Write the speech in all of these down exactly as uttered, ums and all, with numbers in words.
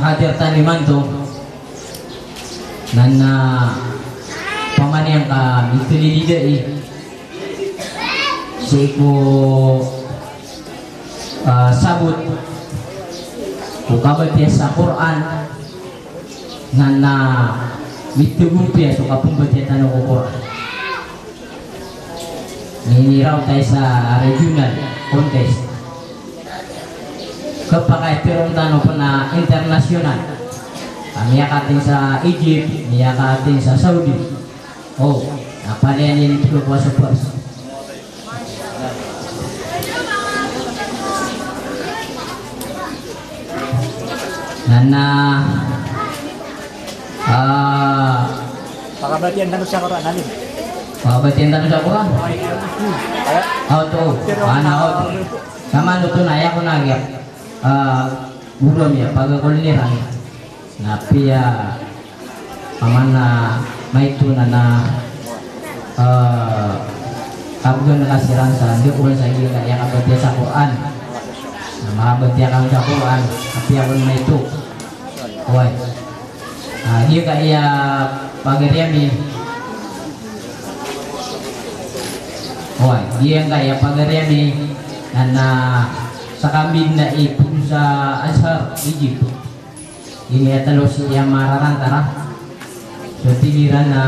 Hadir tano imanto na, na opama niyan ka mitilid dai sii ko, ah, sabot ko kabatiya sa Qur'an, na, na mitagompiya so kapmbatiya tano ko Qur'an. Iniraot aya sa regional contest. Kapakay tiron tano pen a international. A miyakatin sa Egypt, miyakatin sa Saudi. O, na palaya niyan tig ko a sa Pars. Na, na, ah, pakabatiyan tano sa Qur'an, alim. Pakabatiyan tano sa Qur'an? Ay, ay. Aw, to. Ana, aw, to. Saman oto na aya ko na giya. Ah, guro ami a pagakol ni rang. Na apiya opama na maito na, na, eh, kabgan ka siran sa ndoon sa giyangkaya kabatiya sa Qur'an. Na makabatiya ka sa Qur'an, apiya kon maito. Oway. Ah, giyangkaya pagari ami. Oway, giyangkaya pagari ami. Na, na, sa kambid na ipoon sa Azhar, Egypt. Ini a talo sii a mararantara. So tig iran na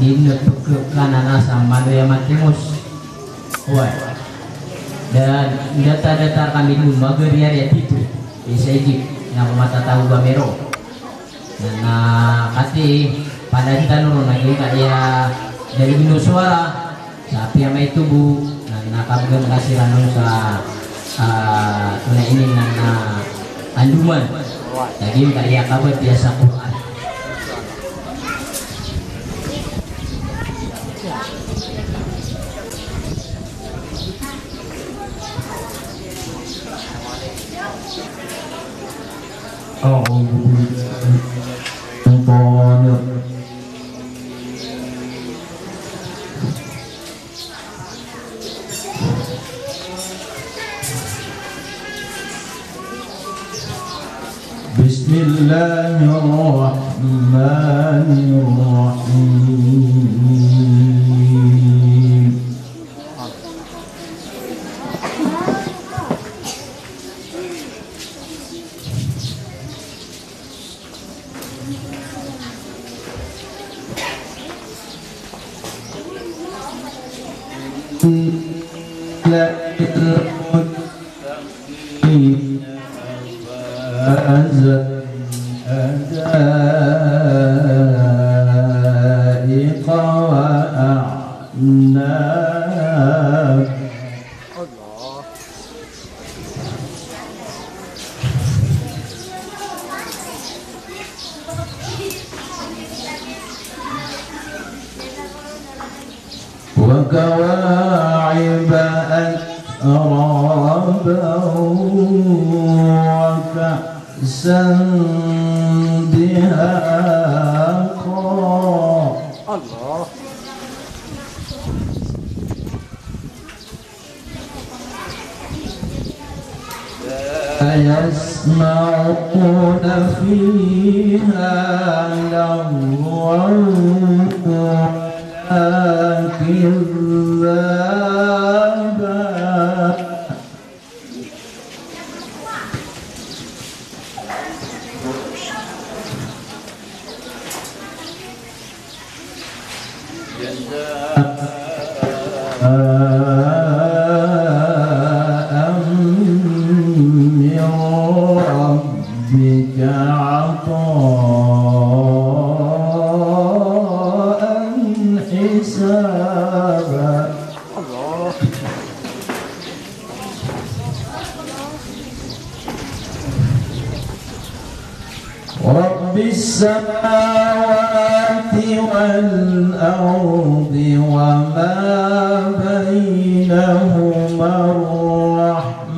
di niyo pekekanan a sa malo iya matimos. Oway. Da, datar-datar kami dn magariari a tito. Isa igi na ko matatago kami ron. Na, na katii, palaya tano ron na giyangkaya dalig o sowara. Sa apiya maito bo, na, na kabgan ka siran on sa, ah, tonaa ini na, na andoman. Sa giyangkaya kabatiya sa Qur'an. أعوذ بالله من الشيطان الرجيم. بسم الله الرحمن الرحيم. حدائق وأعناب. وكواعب أترابا وكأسا دهاقا. الله. لا يسمعون فيها لغوا ولا كذابا. جزاء من ربك عطاء حسابا. رب السماوات والأرض وما بينهما الرحمن.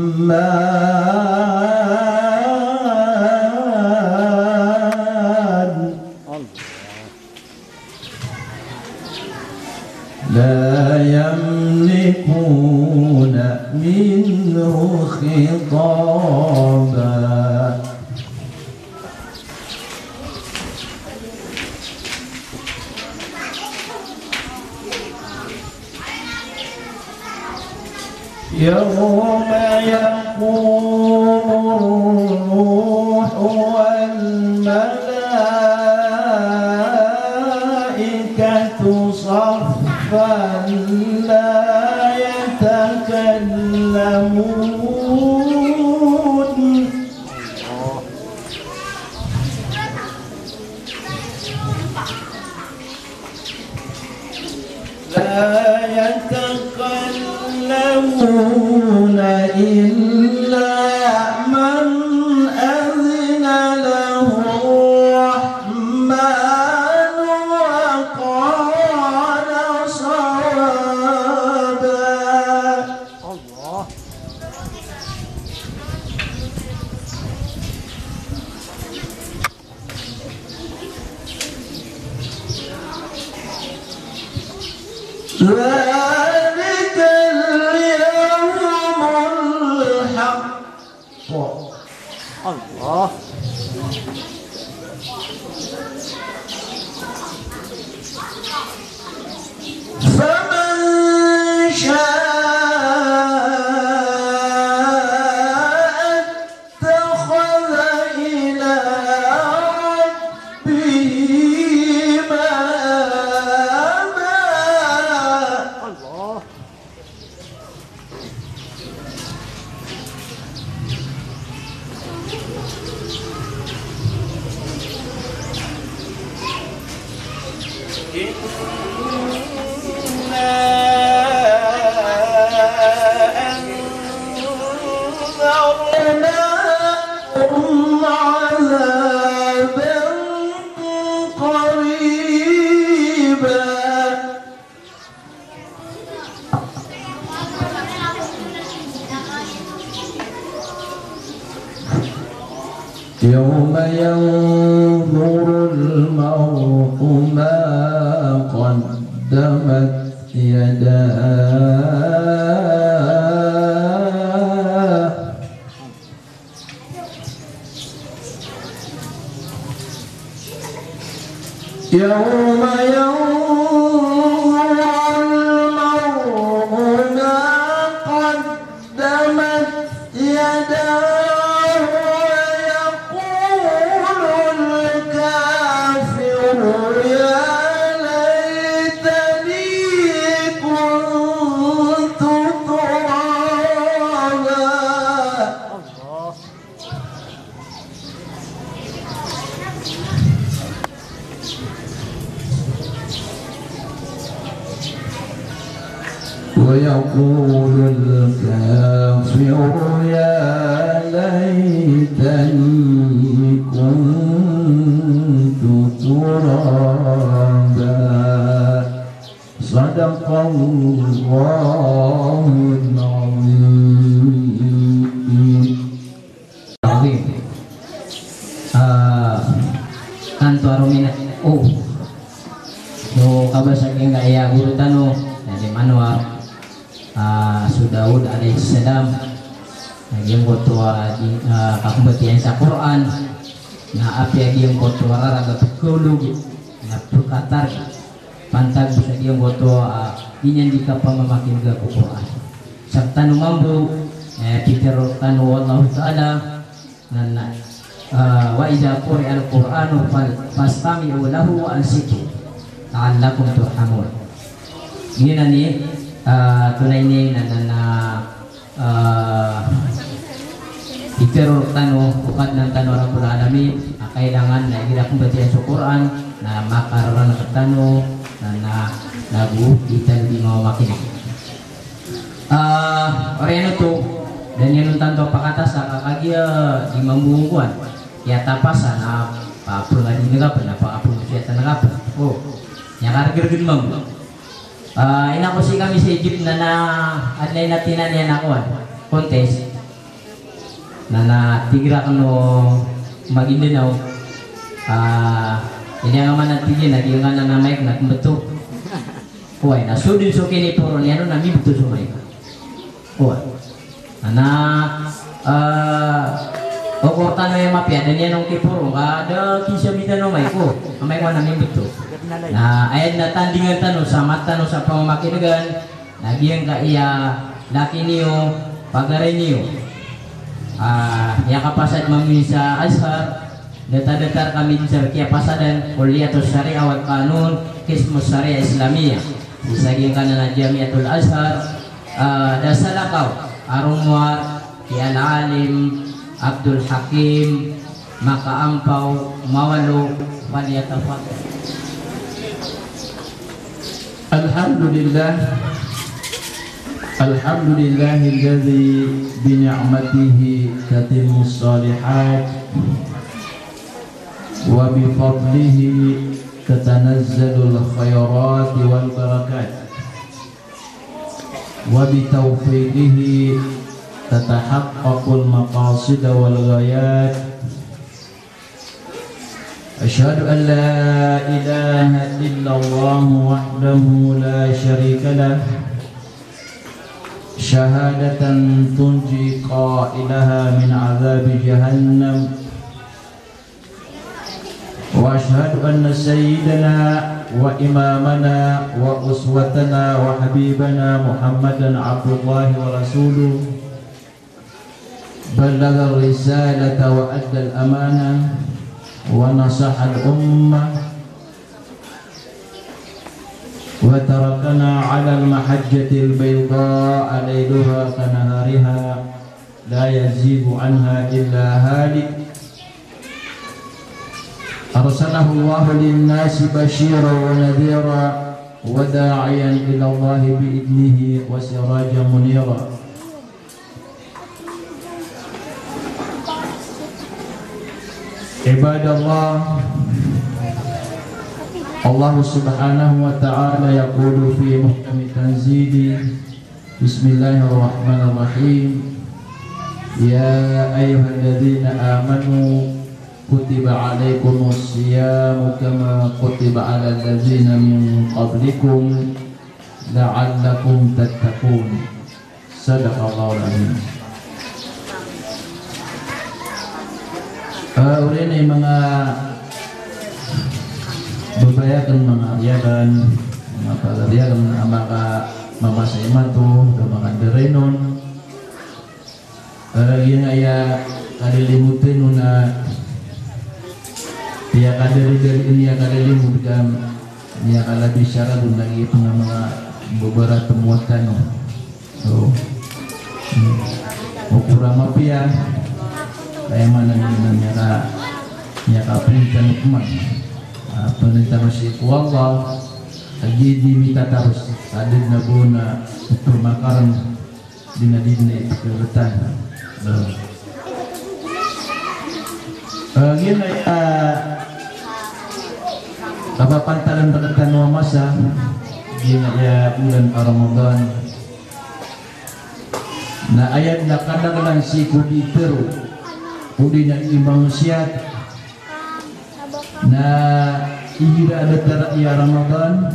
لا يملكون منه خطابا. يوم يقوم الروح والملائكة صفا لا يتكلمون. لا يتكلمون إلا من أذن له الرحمن وقال صوابا. ذلك اليوم الحق. الله. فمن شاء اتخذ إلى ربه مآبا. الله. إنا أنذرناكم عذابا قريبا. يوم ينظر المرء ما قدمت يداه. يوم ينظر المرء ما قدمت يداه ويقول الكافر يا ليتني كنت ترابا. ويقول الكافر يا ليتني كنت ترابا. صدق الله العظيم. Azim. Ah, tanto a rominat. Oh. So, kabasa giyangkaya goro tano, na di manowa, ah, so Daud alayhis salam. Na giyangkoto a di, ah, kapmbatiya iyan sa Qur'an. Na apiya giyangkoto a rarag a pkaolog, na pkatarg. Pantag sa giyangkoto a, ah, di niyan di kapamamakinega ko Qur'an. Sa tano mambo, eh, pitharo tano o Allahu Ta'ala, na, na, ah, "Wa idha quri'al Qur'anu fal-, fastami'u lahu wa ansitu la'allakum turhamun." Giyanan i, ah, tonaa ini na, na, na, Ah, pitharo rktano o Kadnan tano a Rabbul Alamin a kailangan na igira pmbatiya so Qur'an na makararana rktano na, na, nago di tano di mamamakineg. Ah, oriyan oto, da niyan on tanto pakatasa ka kagiya di mambo kowan. Kiyatapasan a paprnga di ngka pn, na pakapnga di ngka pn. O, niyan kargrgn mambo. Ah, ina ko sii kami sa Egypt na, na adn a ina tinan iyan a kowan, contest. Na, na tig rakn o Maguindanao. Ah, iniyan ka man a tig iyan a giyangkanan a mic na kmbto. Oway, na so dn so kiniporo niyan on na mimbto so mic. Oway. Na, ah, okor tano aya mapiya, da niyan on kiporo, ka da kisabitan o mic, o, amay ko ana mimbto. Na aya dn a tandingan tano sa mata tano sa pamamakinegan, na giyangkaya Laki niyo, pagari niyo. Ah, aya kapasad mambo sa Azhar, datar-datar kami sa kiyapasadan, Kulliyatus Shariah wal Qanun, Qismus Shariah Islamiyah. Isa giyangkanan a Jamiatul Azhar, ah, da salakaw a rowar ki Al-Alim Abdul Hakim Makaampaw Mawalo, falyatafaddal. الحمد لله. الحمد لله الذي بنعمته تتم الصالحات وبفضله تتنزل الخيرات والبركات وبتوفيقه تتحقق المقاصد والغايات. أشهد أن لا إله إلا الله وحده لا شريك له، شهادة تنجي قائلها من عذاب جهنم. وأشهد أن سيدنا وإمامنا وأسوتنا وحبيبنا محمدا عبد الله ورسوله، بلغ الرسالة وأدى الأمانة ونصح الأمة وتركنا على المحجة البيضاء ليلها كنهارها لا يزيغ عنها إلا هالك. أرسله الله للناس بشيرا ونذيرا وداعيا إلى الله بإذنه وسراجا منيرا. عباد الله، الله سبحانه وتعالى يقول في محكم تنزيله، بسم الله الرحمن الرحيم. يا أيها الذين آمنوا كتب عليكم الصيام كما كتب على الذين من قبلكم لعلكم تتقون. صدق الله العظيم. Ah, oriyan i manga babay akn, manga ari akn, manga pagari akn a maka, mamasa imanto, da manga darinon. Ah, giyangkaya kalilimoten on na, aya kadari-dari, aya kalilimod ka, aya kalabi sa rado na giyangkaya manga babara tmowa tano. So, hmm. Okor a mapiya, aya maana niyan na miyaka, miyakapinta no pman. Ah, pninta no sii ko Allah, a giya di mitataros, ka da dn a bo na pmakaran, di na di dn a ipkharetan. So, ah, giya na, ah, kapapantagan rktano a masa, giya na aya olan a Ramadan. Na aya dn a kadaklan sii ko di tharo, odi na di mangosiyat, na igira a datar a aya Ramadan,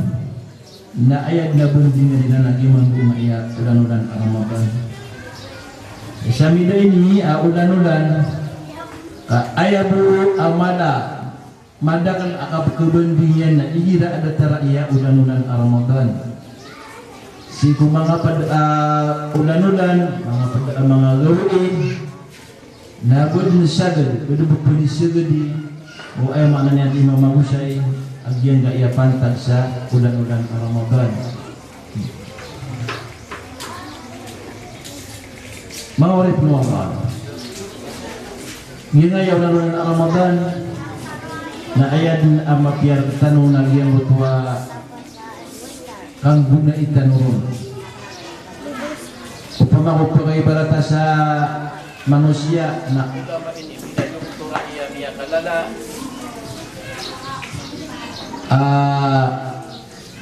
na aya dn a bandingan iran a giyangkoto a aya olan-olan a Ramadan. Sa mida ini a olan-olan, ka aya bo a mala madakl a kapkhabandingan iyan na igira a datar a aya olan-olan a Ramadan. Sii ko manga pd a olan-olan, manga pd a manga gawii, na bo dn sagad, bo dn bo pnisagadi, o aya maana niyan di mamagosay a giyangkaya pantag sa olan-olan a Ramadan. Manga oripn o Allah. Giyangkaya olan-olan a Ramadan, na aya dn a mapiya rktano na giyangkoto a kanggonai tano ron. Opama ko pkaibarata sa manosiya na, opama ini doktor a miyakalala. Ah,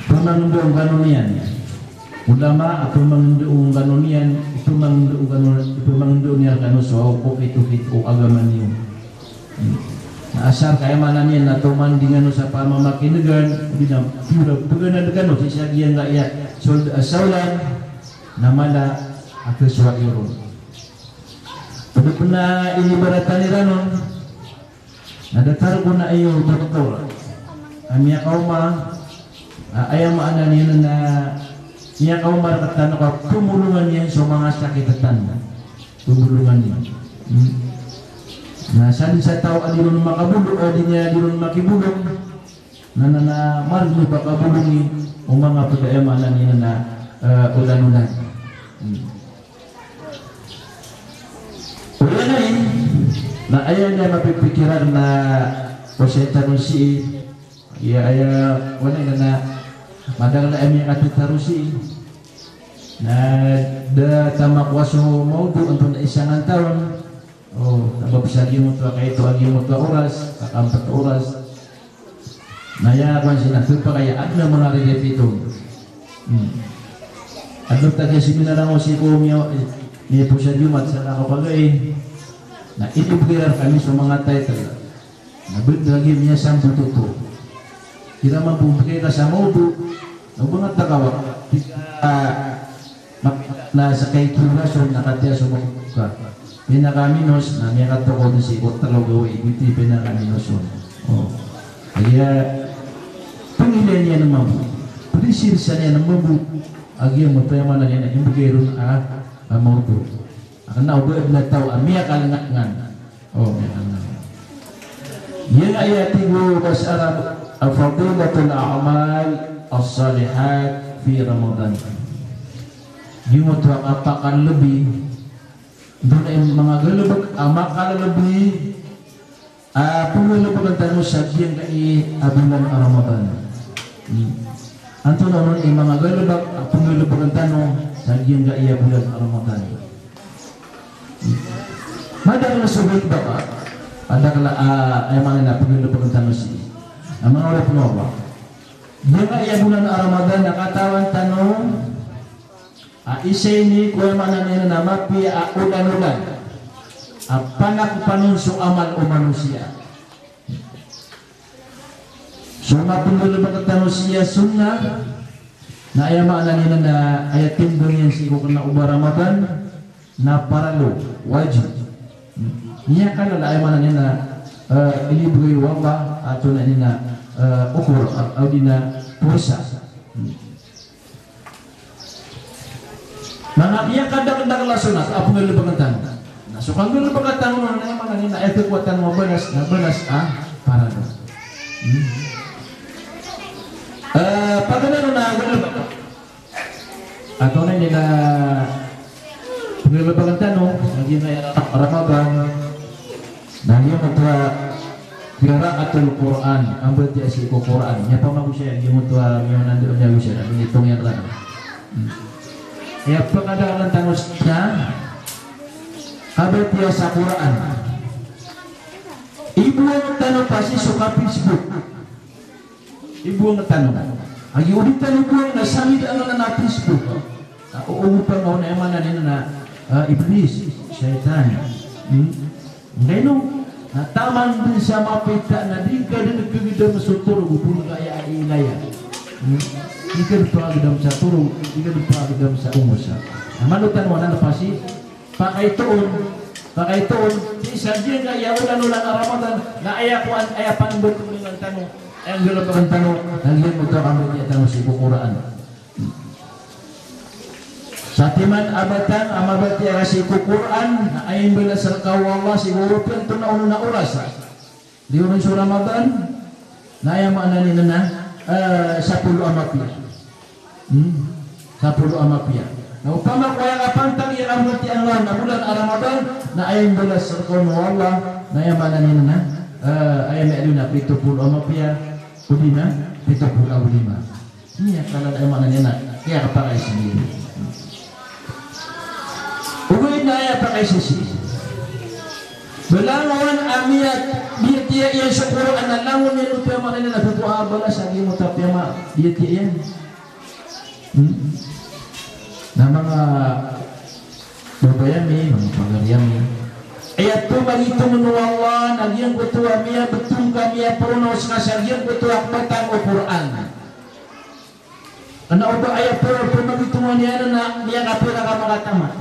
Pamangndao o ngano niyan. Ulama a pamangndao o ngano niyan, pamangndao o ngano, pamangndao niyan rkano so okit-okit o agama niyo. Na asar ka aya maana niyan na tomandingan o sa pamamakin'gan, di na pira pganad kano sii sa giyangkaya sold a saolan, na mala a kasowa iyo ron. Pd pn a inibaratan iran on, na datar ko na iyo doktor a miyakaoma, a aya maana niyan na Miyakaoma rktano ka pmbolongan iyan so manga sakit tano. Pmbolongan iyan. Hmm. Na sadn sa taw a di ron makabolong, a di niyan, di ron makibolong. Na, na, na, margn o ba kabolongi o manga pd a aya maana niyan na, eh, olan-olan. Hmm. Oriyan ai, na aya niyan mapipikiran na o shaytan o sii, aya, aya, wana iyan na madakl a aya miyakatitaro sii. Na da taman kowa so mawdu antonaa i sangan taon. O, tabap sa giyoto a kaito a giyoto a oras, kaka-apat a oras. Na aya kowan sii na khutbah ka aya adn a manga riripit on. Hmm. Adn a taga seminar ako sii ko miya, miyapoon sa Jumat sa kakapagay. Na inibgay rkami so manga title. Na btad lagid iyan miyasambot oto. Kiran mambo mbgay ka sa mawdu. Na o ba ngka takawa. Tig a, mak-, na sa kaikiwras on na katiya so mawdu ka. Pinakaminos na miyakatoko dn sii ko tlo gawii. Giyoto i pinakaminos on. O. Aya, pngilaan iyan mambo. Pdisirsaan iyan mambo. A giyoto aya maana niyan na imbgay ron a, a mawdu. Kna o ba adn a taw a miyakalngkngan. O, miyakalngkngan. Aya, aya tig o basa Arab a fadilatul a'mal as-salihat fi Ramadan. Giyoto a kapakalbi. Antonaa i manga galbk a makalbi a pnggalbkn tano sa giyangkai a bolan a Ramadan. Hmm. Antonaa onon i manga galbk a pnggalbkn tano sa giyangkai a bolan a Ramadan. Hmm. Madakl so galbk a, madakl a, aya maana na pnggalbkn tano sii. Na manga oripn o Allah. Giyangkai a bolan a Ramadan na katawan tano a isa ini ko aya maana niyan na mapiya a olan-olan a panakpan on so amal o manosiya. So mapnggalbk tano sii a sunnah, na aya maana niyan na aya timbang iyan sii ko kna o ba Ramadan, na paralo, wajib. Miyakalala aya maana niyan na, eh, inibgay o Allah, antonaa niyan na, eh, okor, a-, odi na powasa. Na, na miyakadakdakl a sunnat a pnggalbkn tano. Na so kanggalbkn tano na aya maana niyan na aya tharoa tano a balas, na balas a paralo. Hmm. Eh, paganay ron a galbk. Antonaa niyan na pnggalbkn tano, lagid iyan a Ramadan. Na giyoto a qira'atul Qur'an, a mbatiya sii ko Qur'an. Aya pamagosay, giyoto a miyaona niyan a gosay, a initong iyan raan. Hmm. Aya pkadaklan tano sa kabatiya sa Qur'an. Iboang tano pasi so ka-Facebook. Iboang tano. Agi o di tano iboang na samid anan a Facebook. A, o, o, ogopan ka on na aya maana niyan na, a, iblis, shaytan. Hmm? Nggaino, na taman dn sa mapita na di ngka dn kagdam sa torog, o pn ka aya a ilaya. Hmm? Di ngka dn pakagdam sa torog, di ngka dn pakagdam sa omos. Na malo tano anan pasi, Pakaito on, pakaito on, sii sa giyangkaya olan-olan a Ramadan, na aya kowan, aya panggalbkn tano, aya nggalbkn tano, na giyangkoto a kambatiya tano sii ko Qur'an. Satiman a batang a mabatiya ka sii ko Qur'an, na aya imbalas rka o Allah sii ko opiya antonaa onon a oras. Di onon so Ramadan, na aya maana niyan na, eh, sapolo a mapiya. Hmm? Sapolo a mapiya. Na opama ko aya kapantag iyan a mabatiya angkanan a bolan a Ramadan, na aya imbalas rka on o Allah, na aya maana niyan na, eh, aya miyaaloy na pito polo a mapiya, odi na pito polo ago lima. Aya kalala, aya maana niyan na, aya kapakaisa niyan. Ogaid na aya pakaisa sii. Ba langon a miyabatiya iyan so Qur'an na langon iyan oto, aya maana niyan na, oto a balas a giyangkoto a piyamabatiya iyan. Hmm? Na manga babay ami, manga pagari ami, aya pmangitong o Allah na giyangkoto a miyabtong ka, miyapronounce ka sa giyangkoto a batang o Qur'an. Kna o ba aya pmangitong iyan na miyakapira ka makatamat?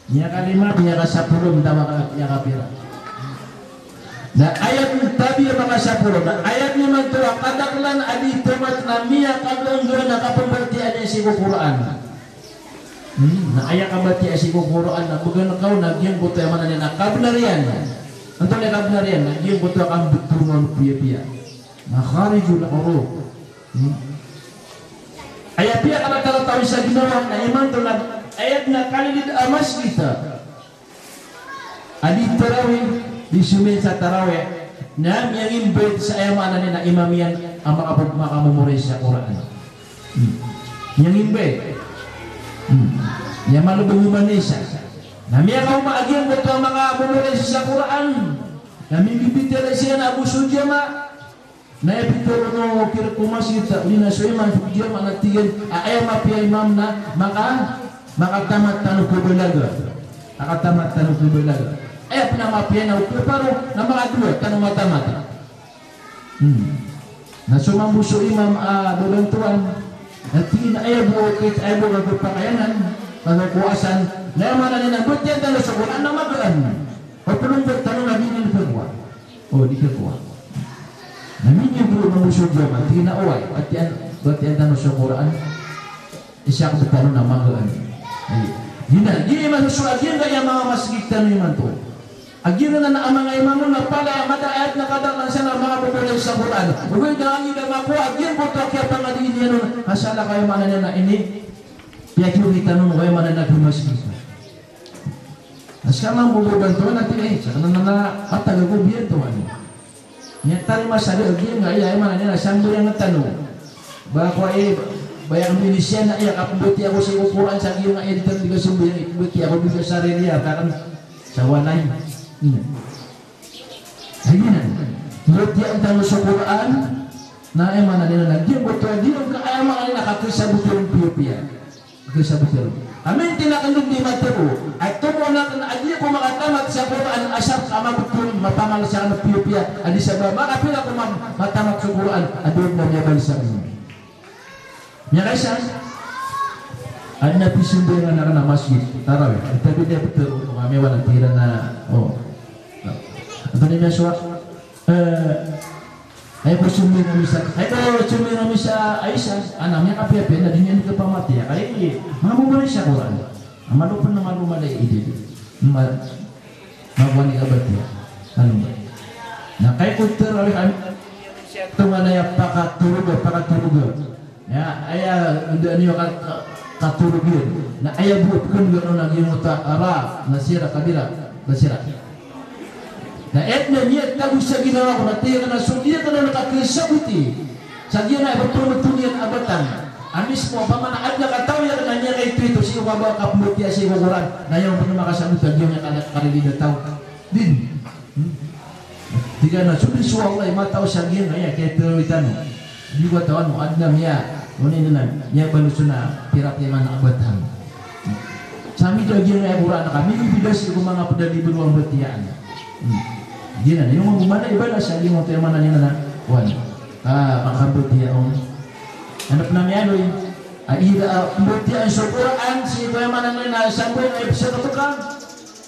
Miyakalima, miyakasapolo, miyaka-, miyakapira? Na aya tabiya makasapolo, na aya niyan man oto a kadaklan a di tamat na miyakagangga na kapmbatiyaan iyan sii ko Qur'an. Hmm, na aya kabatiya sii ko Qur'an na bgan ka on na giyangkoto aya maana niyan na kabnar iyan. Antonaa i kabnar iyan? Na giyangkoto a kambthoron on piyapiya. Makharijul huruf. Hmm. Aya piyakataratawis a ginawa na imanto na aya dn a kalilid a masgit a di tarawih, di somiyong sa tarawih, na miyangimbayt sa aya maana niyan na imam iyan a maka-, makamemorize sa Qur'an. Hmm. Miyangimbayt. Hmm. Iya malbng oman isa. Na miyakaoma a giyangkoto a makamemorize sa Qur'an. Na mimbibitalay siran ago so jamaah. Na aya pitharo o kirk ko masgit, odi na so imam, so jamaah na tig iyan a aya mapiya imam na maka-, makatamat tano ko balaga. Makatamat tano ko balaga. Aya pn a mapiya na o kaparo na makadowa tano matamat. Hmm. Na so mambo so imam a babantowan, na tig iyan a aya bo, aya bo a kapakayanan, na so kowasan, na aya maana niyan na batiya tano so Qur'an na magaan. O pnonggol tano na di niyan kakowa. O, di kakowa. Na minigro na mambo so jamaah, tig iyan a oway, batiya, batiya tano so Qur'an. Isa ko btano na magaan. Ay. Giyanan, giyanan i masosowa, giyangkaya manga masgit tano imanto. A giyanan a manga imam on na palaya mada a ayat na kadaklan san a manga bobolan sa Qur'an. Ogaid na anda makowa a giyangkoto a kiyapangadi niyan on, na salakaw, aya maana niyan na ini, piyakiyogitan on, aya maana niyan na pmasgit. Na ska mambo babantowan na tig iyan, eh, sakn anan a matag ako biyantowan. Niyan tarima sa di, giyangkaya, aya maana niyan na sambayang tano. Ba ko, eh, ba aya ko minisiyan na aya kapmbatiya ko sii ko Qur'an sa giyangkaya di tano di kasambayang, pmbatiya ko di kasarili a, takn sa walay. Hmm. Lagid anan, batiyaan tano so Qur'an, na aya maana niyan na giyangkoto a giyangkaya, aya maana niyan na kakasabot iyan piyapiya. Kakasabot iyan. Amin tinakndog di matero, a tomo akn a di ako makatamat sa Qur'an asar ka mabthoron, mapamal sa akn piyapiya, a di sa ba makapira ko ma-, matamat so Qur'an, a di ako miyabal sa akn. Miyakaisa, adn a pisambayangan akn a masgit, tarawih. Antaa bida a ptharoon o kami, wala, tig iran a, o. Antonaa i miyasowa? Eh, aya bo sambayang a misa, aya bo sambayang a misa a isa, ana miyakapiyapiya na di niyan kapamatiya. Kay, mambo ba isa Qur'an. Amado pn na mambo malay idi. Ma-, Makowa i kabatiya. Ano ba? Na kay ko tarawih ami, tonganay a pakatoroga, pakatoroga. Ya, aya, anda niyo ka, ka, katoroga iyan. Na aya bo a pkhan'ga on a giyangkoto a ra, na sira, kabira, na sira. Na aya dn a miyatago sa ginawa ko, na tig iyan a so di akn on kakasaboti. Sa giyangkaya pamatoon iyan a batang. A mismo, opama na adn a kataw iyan na miyakaito-ito sii ko kaba-, kapmbatiya sii ko Qur'an. Na aya on pn a makasabot a giyangkaya ka-, karili a taw. Di. Hmm? Tig iyan a so di so Allah i mataw sa giyangkaya, kaito-ito tano. Di ko katawan o adn a miya, o ini na, miyabaloy on a pira timan a batang. Sa miyada giyangkaya Qur'an a kami, bida sii ko manga pd a libro a batiyaan. Hmm. Giyanan, iyo mambo malay i balas a giyangkoto, aya maana niyan na, wan. Ah, makabatiya on. Ano pn a miyaaloy? A ida a pmbatiyaan so Qur'an, sii ko, aya maana niyan na, sambayang a ipsakatoka.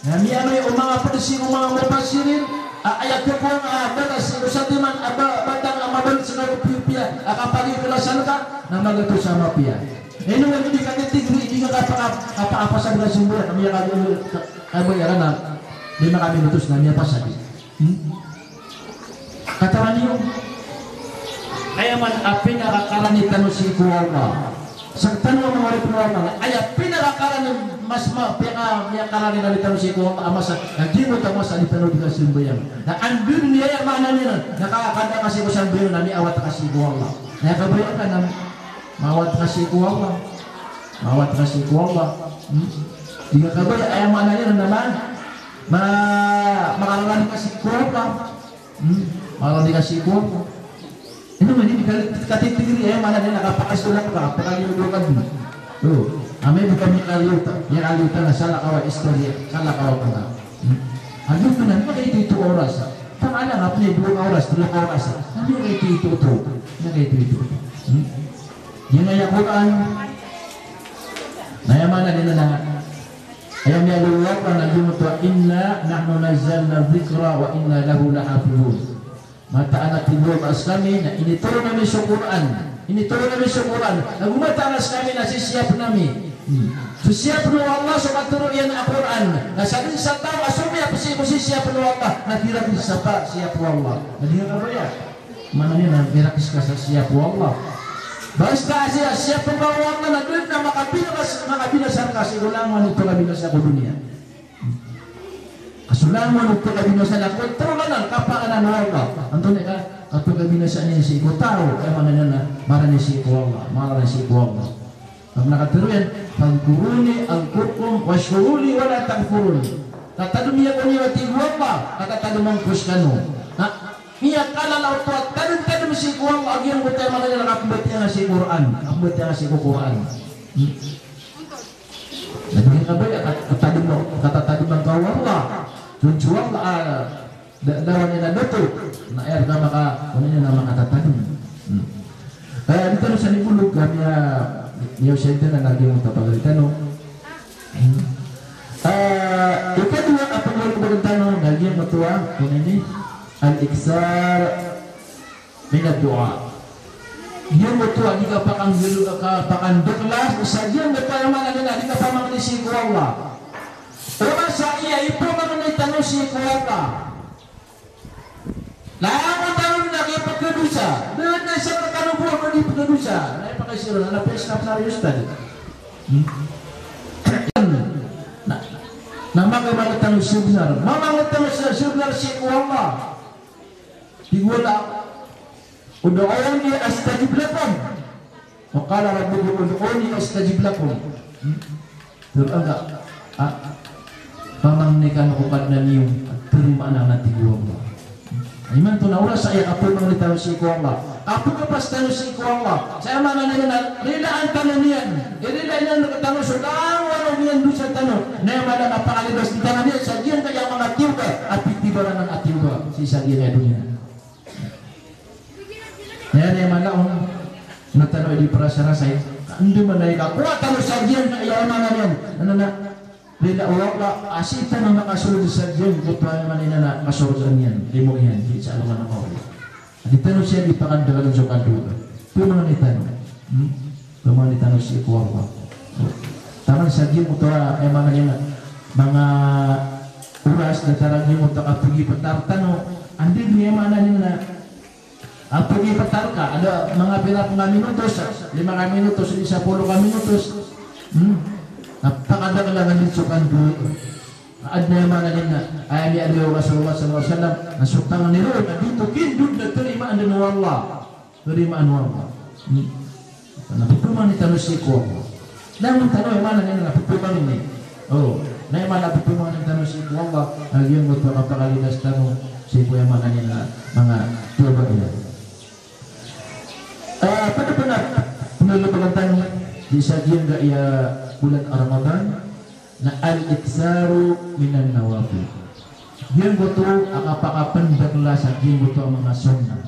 Na miyaaloy o manga pd sii ko manga mufassirin, a aya khakowa a batas sii ko satiman a ba-, batang a mabalot sa kapiyapiya, a kapagikhlasan ka, na magatos a mapiya. Ino nga di ka titigri, di ka kapaka-, kapa-, kapasad ka simbol, na miyaka-, ka-, kabayaran na, di makaminutos na miyapasad. Hmm? Katawan iyo, aya man a pinakakarani tano sii ko Allah. Sktano a manga oripn o Allah, aya pinakakarani, mas ma-, pinaka-, miyakarani tano sii ko Allah a masa, na giyangkoto a masa a di tano di kasambayang. Na anda niyan, aya maana niyan na, na ka-, kada ka sii ko sambayang na miyaawat ka sii ko Allah. Na aya kabaya ka na maawat ka sii ko Allah. Maawat ka sii ko Allah. Hmm? Di ka kabaya, aya maana niyan na ma-, ma-, makararani ka sii ko Allah. Hmm? Makararani ka sii ko Allah. Ino man ini kal-, katitigri, aya maana niyan na kapakasolat ka, kapakaliyo ka dn. O, amay bo ka miyakaliyo ta, miyakaliyo ta na salakaw a istorya, salakaw a pangka. Hmm? Agi pn a miyakaito-ito a oras. Pangala nga pn i dowa ka oras, tlo ka oras. A miyakaito-ito oto. Miyakaito-ito oto. Hmm? Giyangkaya Qur'an, na aya maana niyan na, aya miyaaloy o Qur'an na giyangkoto a, "Inna nahnu nazzalna dhikra wa inna lahu lahafidhun." Mataan a tig o Allah a skami na initoron ami so Qur'an, Initoron ami so Qur'an. Na gomataras kami na sisiyapn ami. Hmm. So siyapn o Allah so katharo iyan a Qur'an. Na sadn sa taw a somiyap sii ko sisiyapn o Allah na kirakis sa pa siyap o Allah. Na di ngka kabaya. Maana niyan na kirakis ka sa siyap o Allah. Basta a siya, siyap o Allah na da dn a makabinasa, makabinasa rka sii ko langon o pkabinasa ko doniya. Ka so langon o pkabinasa na kontrolan, kapakanan o Allah. Antonaa i ka, kapkabinasa niyan sii ko taw, aya maana niyan na marani sii ko Allah, marani sii ko Allah. Ka na katharo iyan, "Fadhkuruni adhkurkum washkuru li wala takfurun." Tatadmi ako niyo, tig o Allah, ka tatadman ko skano. Na miyakalala oto a tadmtadm sii ko Allah a giyangkoto a maana niyan na kapmbatiya nga sii ko Qur'an, kapmbatiya nga sii ko Qur'an. Hmm. Na di ngka kabaya kat-, katadm, katatadman ka o Allah. Tonto o Allah, ah, da-, da wan iyan a dato. Na aya rka maka, wan iyan a makatatadm. Hmm. Eh, di tano san ibolog, kami a, niyo siya na lagi mo tapagalitan, no? Hmm. Eh, ikadowa a pagolog tano, lagi mo tuwa, ino ini, al-iksar minad du'a. Giyangkoto a di kapakanggal, kapakandakla sa giyangkoto a aya maana niyan na di kapamangni sii ko Allah. Oway sa aya ipamangni tano sii ko Allah, langon tano na kiyapkhadosa. Da dn a isa rktano bo a ba di pkhadosa. Na ipakaiza ron, na piyasnap na riyo stad. Hmm? Na, na mamangni tano sii bnar. Mamangni tano sii bnar sii ko Allah. Tig o Allah, "Ud'uni astajib lakum. Wa qala rabbukum ud'uni astajib lakum." Hmm? Tig o Allah, ah, pamangni kano ko Kadnan iyo, tarimaan aken, tig o Allah. Hmm? Imanto na oras a aya kapamangni tano sii ko Allah, kapkhapas tano sii ko Allah, sa aya maana niyan na rilaan tano niyan, irila iyan rktano so langon o miyandosa tano, na aya maana na pakalibas tano niyan sa giyangkaya manga tiyoba a pitibaran a tiyoba sii sa giyangkaya doniya. Na aya maana on na tano di prasarasay. Anda maana i kakowa tano sa giyangkaya maana niyan. Ano na, rila o Allah a sii tano makasold sa giyangkoto a maana niyan na kasorgaan iyan, limo iyan, di sa alongan a mawri. Di tano siya di pakandakla so kadoa. Pamangni tano. Hmm? Pamangni tano sii ko Allah. Taman sa giyangkoto a, aya maana niyan na manga oras, datar a giyangkoto a kapagipatar tano. Anda di, aya maana niyan na a pagiptar ka, adn a manga pira pn a minutos, lima ka minutos, isa polo ka minutos. Hmm. Na pakadakla nga dn so kandod. Adn a aya maana niyan na, aya miyaaloy o Rasulullah sallallahu alaihi wasallam, na so tangni ron na di oto kindod na tarimaan dn o Allah. Tarimaan o Allah. Hmm. Na pphmangni tano sii ko Allah. Langon tano aya maana niyan na pphmangni. O, na aya maana pphmangni tano sii ko Allah, na giyangkoto a kapakalibas tano sii ko aya maana niyan na manga tiyoba iyan. Ah, pd pn a pngalbkn tano sii sa giyangkaya bolan a Ramadan na al-iktharu minan nawafil. Giyangkoto a kapakapndakla sa giyangkoto a manga sunnah.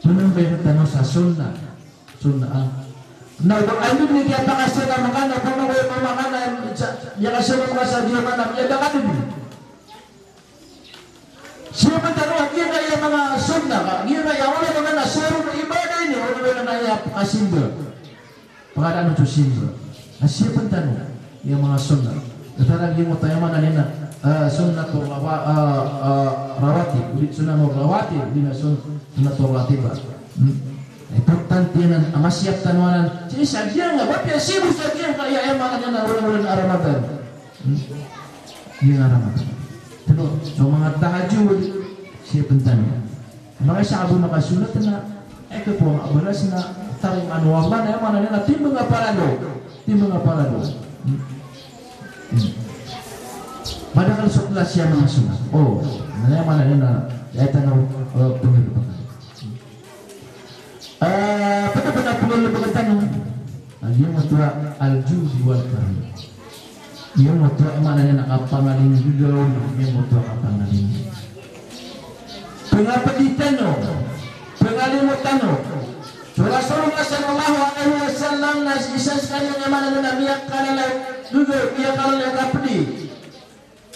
Pnambayaan tano sa sunnah. Sunnah, ah. Na ba anda di kiyapakasunnah makanan, ba makanan, sa, miyakasold ka sa giya maana, miyada ka dn. Siyapen tano a giyangkaya manga sunnah, ka giyangkaya, aya maana na so ibadah ini, aya maana na aya kasimba. Pangadanon so simba. Na siyapen tano aya manga sunnah. Datar a giyangkoto aya maana niyan na, ah, sunnatur rawa-, ah, ah, rawatib. Odi sunnatur rawatib, odi na sun-, sunnatur ratibah. Hmm. Importante anan a masiyap tano anan. Sii sa giyangkaya, ba piya sibo sa giyangkaya, aya maana niyan na olan-olan a Ramadan. Hmm? Giyangkaya Ramadan. Tano, so manga tahajjud, siyapen tano. Makaisa a bo makasunnat na, aya kapoon a balas na tarimaan o Allah, na aya maana niyan na timbang a palalo. Timbang a palalo. Hmm. Hmm. Madakl so klasi a manga sunnat. O, na aya maana niyan na, aya tano, eh, pngalbkn. Eh, pd pn a pngalbkn tano a giyangkoto a al-jud wal karam. Giyangkoto a maana niyan na kapangalingggaw, giyangkoto a kapangalingggaw. Pngapdi tano, pngalimo tano. So Rasulullah sallallahu alaihi wasallam na isa skaniyan a maana niyan na miyakalala, ggaw, miyakalala kapdi.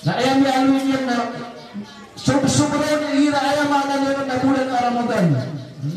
Na aya miyaaloy niyan na sob-, sobra on igira aya maana niyan na bolan a Ramadan. Hmm?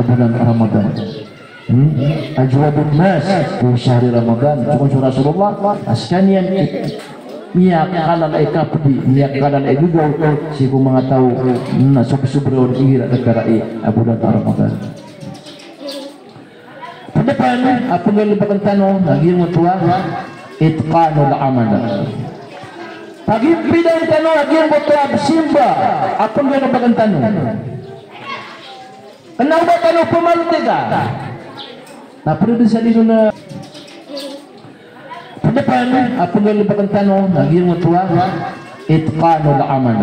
a bulan Ramadan. Hmm? Ajwadun nas fi shahri Ramadan. Tig o Rasulullah, a skaniyan i miyakalala i kapdi, miyakalala i gagaw sii ko manga taw na sobsobra on igira a datar i a bulan Ramadan. Pd pn a pnggalbkn tano na giyangkoto a itqanul amal. Pagimpidan tano a giyangkoto a simba a pnggalbkn tano. Kna o ba tano pmaltika. Na pd sa dn on a, pd pn a pnggalbkn tano na giyangkoto a itqanul amal.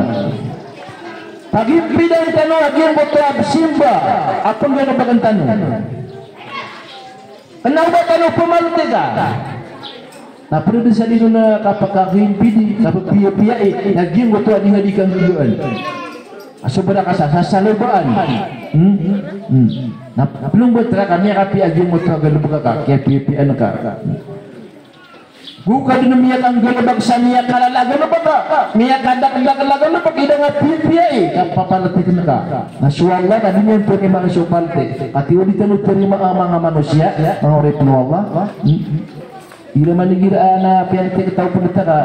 Pagimpidan tano a giyangkoto a simba a pnggalbkn tano. Kna o ba tano pmaltika. Na pd sa dn on a kapakagimpidi, kapapiyapiyai, na giyangkoto a di nga di kanggagaan. A sobra ka sa, sa salobaan. Hmm? Hmm. Na plombat rka, miyakapiya a giyangkoto a galbk ka, kiyapiyapiyaan ka. Go ka dn miyakanggalbk sa miyakalala a galbk ka, miyakadakdakl a galbk, ida nga piyapiyai, kapapaltikn ka. Na so Allah na di niyan tarimaan so paltik. Katii o di tano tarimaa a manga manosiya, manga oripn o Allah. Hmm. Igira man igira a na piyaltik taw pn ta ka,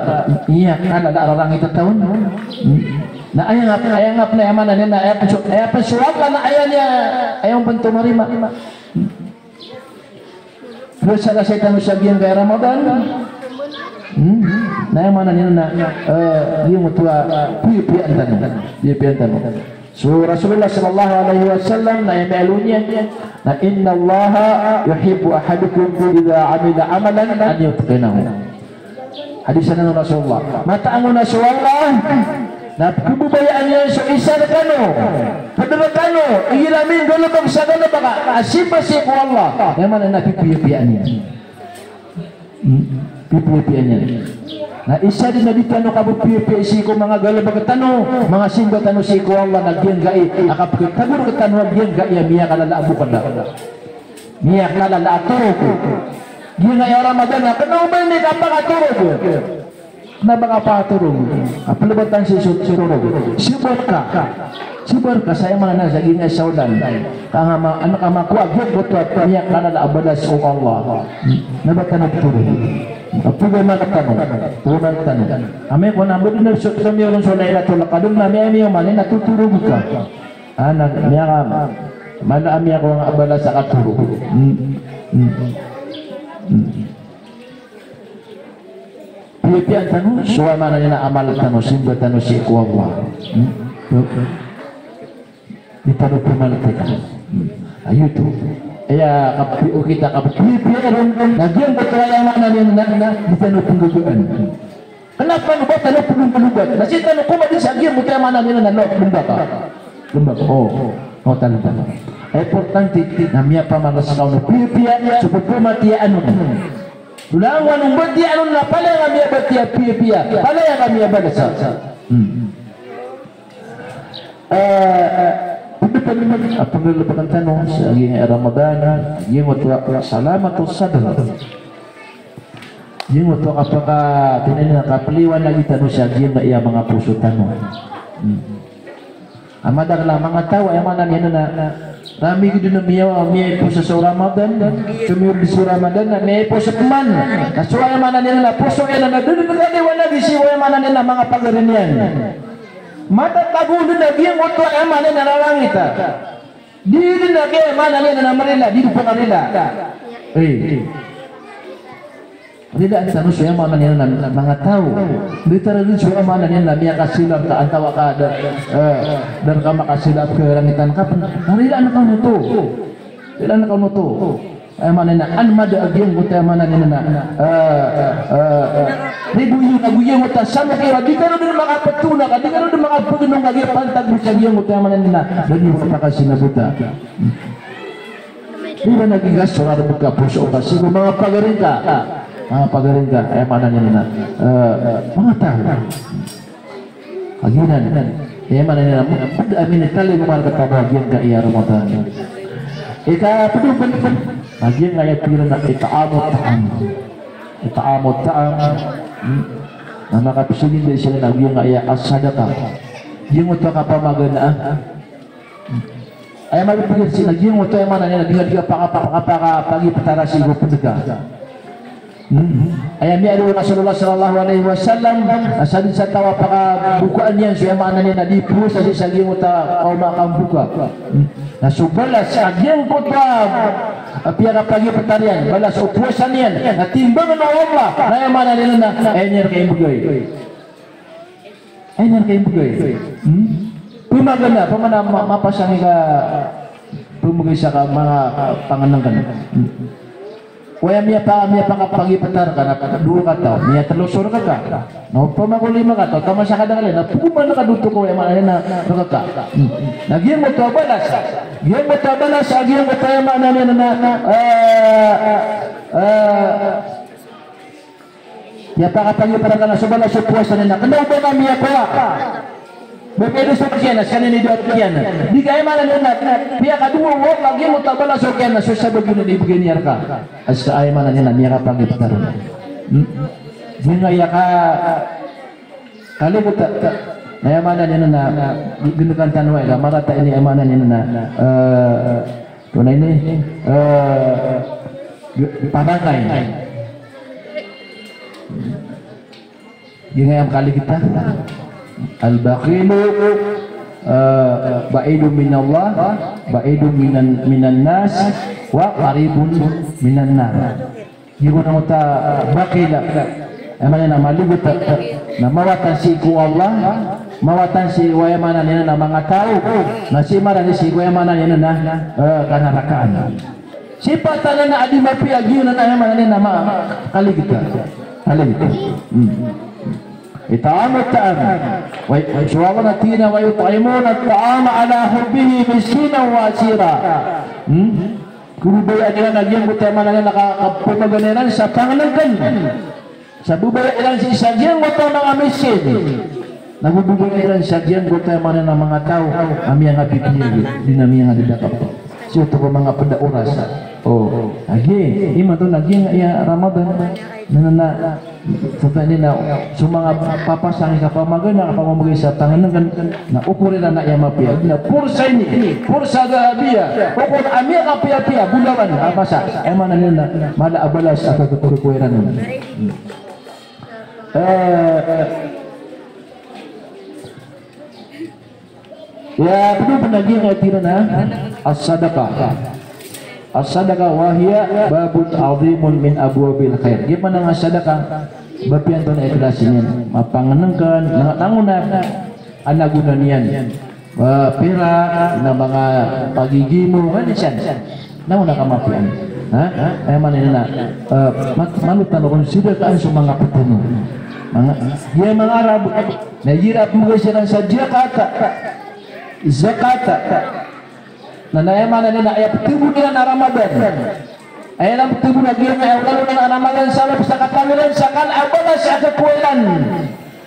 iya, kalala a rarangit a taw on. Na aya ngap, aya ngap na aya maana niyan na aya pn so, aya pn so Allah na aya niyan, aya on pn tomarima. Dosa ka saitan sa giyangkaya Ramadan. Hmm? Na aya maana niyan na, eh, giyangkoto a piyapiyaan tano. Piyapiyaan tano. So Rasulullah sallallahu alaihi wasallam na aya miyaaloy niyan na, "Innallaha yuhibbu ahadukum idha amila amalan an yutqinahu." Hadis anan o Rasulullah. Mataan on a so Allah na pkhababayaan iyan so isa rkano, pd rkano, igira minggalbk sa galbk a simba sii ko Allah. Aya maana na pipiyapiyaan iyan. Hmm, pipiyapiyaan iyan. Na isa dn a di tano kapipiyapiyai sii ko manga galbk tano, manga simba tano sii ko Allah na giyangkai a kapkhatago rktano a giyangkai a miyakalala a bokda. Miyakalala a torog. Giyangkai a Ramadan na kna o ba ini kapakatorog. Kna ba kapakatorog. A plbatan sii so, so torog. Sabar ka. Sabar ka sa aya maana sa giyangkai a Sha'ban. Ka nga ma-, ano ka makowa a giyangkoto a miyakalala a balas o Allah. Na ba tano ptorog. Pagari man tano. Pagari man tano. Amay ko na ba dn so, so miyaaloy so Lailatul Qadr na miya, miya maana na totorog ka. Ana, miyaka, maana a miyakowa nga a balas a katorog. Hmm. Hmm. Hmm. Piyapiyaan tano so aya maana niyan a amal tano, simba tano sii ko Allah. Hmm? Di tano pmaltika. Hmm. Ayoto. Aya kapi-, o kita kapiyapiya ron, na giyangkoto aya maana niyan na, na, di tano pnggagaan. Kna o ba tano pnggalbk. Na sii tano komadi sa giyangkoto aya maana niyan na lmbk. Lmbk. O. O, tano ba. Importante na miyapamalas ka on o piyapiya so pphamatiyaan on. Langowan o mbatiya on na palaya ka miyabatiya piyapiya, palaya ka miyabalasa. Hmm. Eh, eh, pd pn a pnggalbkn tano sa giyangkai a Ramadan, giyangkoto a salamatus sadr. Giyangkoto a kapaka, tig iyan a kapliwanagi tano sa giyangkai a manga poso tano. Hmm. A madakl a manga taw, aya maana niyan na, na, na migid na miya, miyaiposa so Ramadan, somiyold so Ramadan, na miyaiposa pman. Na so aya maana niyan na poso iyan na da dn kaliwanagi sii ko aya maana niyan na manga pagari niyan. Matatago dn a giyangkoto aya maana niyan na rarangit a. Di dn a giya maana niyan na marila, di dn pkarila. Eh. Ridaan tano so aya maana niyan na manga taw. Di tano rin so aya maana niyan na miyakasilap ka, antawaa ka da, eh, da rka makasilap ka langitan ka pn. Ridaan kano oto. Ridaan kano oto. Aya maana niyan na an mada a giyangkoto aya maana niyan na, eh, eh, eh, ribo iyan a giyangkoto a samok iran, di kano dn makaptona ka, di kano dn makapgnong ka, giya pantag bo sa giyangkoto aya maana niyan na da niyo kapakasinabota. Di ba naging ka so rarb ka, poso ka, sii ko manga pagaring ka, manga pagaring ka, aya maana niyan na, eh, manga taw. Kagiya nan, aya maana niyan na, pd a minitalingoma rka a giyangkaya Ramadan. Ikapd o pn, a giyangkaya pira na it'amu ta'am. It'amu ta'am. Hmm. Na makapsogin dn siran a giyangkaya as-sadaqah. Giyangkoto a kapamaganaan. Aya maana pn sii na giyangkoto aya maana niyan na di nga, di nga paka-, paka-, paka-, pagiptara sii ko pd ka. Hmm. Aya miyaaloy o Rasulullah sallallahu alaihi wasallam, na sadn sa taw a pakabokaan iyan so aya maana niyan na di powasa sii sa giyangkoto a kaoma a kamboka. Hmm. Na so balas a giyangkoto a piyakapagiptar iyan, balas o powasa niyan, na timbangn o Allah, na aya maana niyan na, aya niyan kaimbgay. Aya niyan kaimbgay. Hmm? Pmagana, pamana ma-, mapasang i ka pmbgay sa ka manga, ah, pangnngkn. Hmm. Ko aya miyapa-, miyapakapagiptar ka na dowa kataw, miyatlo so rk ka. Na opama ko lima kataw, taman sa kadakl iyan, na pman ka dowa ko aya maana niyan na rk ka. Hmm. Na giyangkoto a balas. Giyangkoto a balas, giyangkoto aya maana niyan na, ah, ah, Aya pakapagiptar ka na so balas o powasa niyan na kna o ba ka miyakowa. Ba ka dosa kiyan na skaniyan i dowa kiyan. Di ka aya maana niyan na piyakadowa o Allah giyangkoto a balas o kiyan na so sabagi na di bgan iyan rka. Asa aya maana niyan na miyakapagiptar. Hmm. Di nga aya ka Kaligta, na aya maana niyan na, na, gnkan tano aya, marata ini aya maana niyan na, eh, tonaa ini, eh, g-, panangkay. Giya aya kaligta. Al-bakhilu, eh, ba'idun minallah, ba'idun minan, minan nas, wa qaribun minan nar. Giya bo na mota bakhil. Aya maana niyan na maligta, na mawatan sii ko Allah, mawatan sii ko aya maana niyan na manga taw, na sii marani sii ko aya maana niyan na, eh, kanarakaan. Sipatan anan a di mapiya, giya anan aya maana niyan na ma-, kaligta. Kaligta. Hmm. It'amu ta'am. Wa, so Allah na tig iyan a, wa yut'imuna at-ta'ama ala hubbihi miskinan wa asira. Hmm? Khababayaan iran a giyangkoto aya maana niyan na ka-, kapamaganaan iran sa pangnngkn. Sa babaya iran sii sa giyangkoto a manga miskin. Na babaya iran sa giyangkoto aya maana niyan na manga taw a miyangabibiyag, di na miyangadadakp. Sii oto ko manga pd a oras. O, lagid imanto na giyangkaya Ramadan. Na, na, na, Sa tani na so manga papasang i kapamagana, kapamagay sa pangnngkn, na okor iran a aya mapiya. Na porsa ini, porsa dhahabiyah, okor a miyakapiyapiya, bolawan a masa. Aya maana niyan na mala a balas a khakokowa iran on. Eh, Aya pd o pn a giyangkaya tig iran a as-sadaqah. As-sadaqah wa hiya babun adhimun min abwabil khair. Giya pn a sadaqah, bab iyan oto na ikhlas iyan. Mapangnngkn, na, na langon a anagonan iyan. Ba, pirak, na manga pagigimo, kan isan. Na langon a kamapiya. Ha? Aya maana niyan na, eh, mat-, malo tano kon sadaqahan so manga pd tano. Manga, giya manga Arab, na igira pmbgay siran sa zakat. Zakat. Na, na aya maana niyan na aya ptharoon iran a Ramadan. Aya iran ptharoon a giyangkaya, aya lalo na Ramadan sa lap sa kataw iran sa kala a balas a khakowa iran.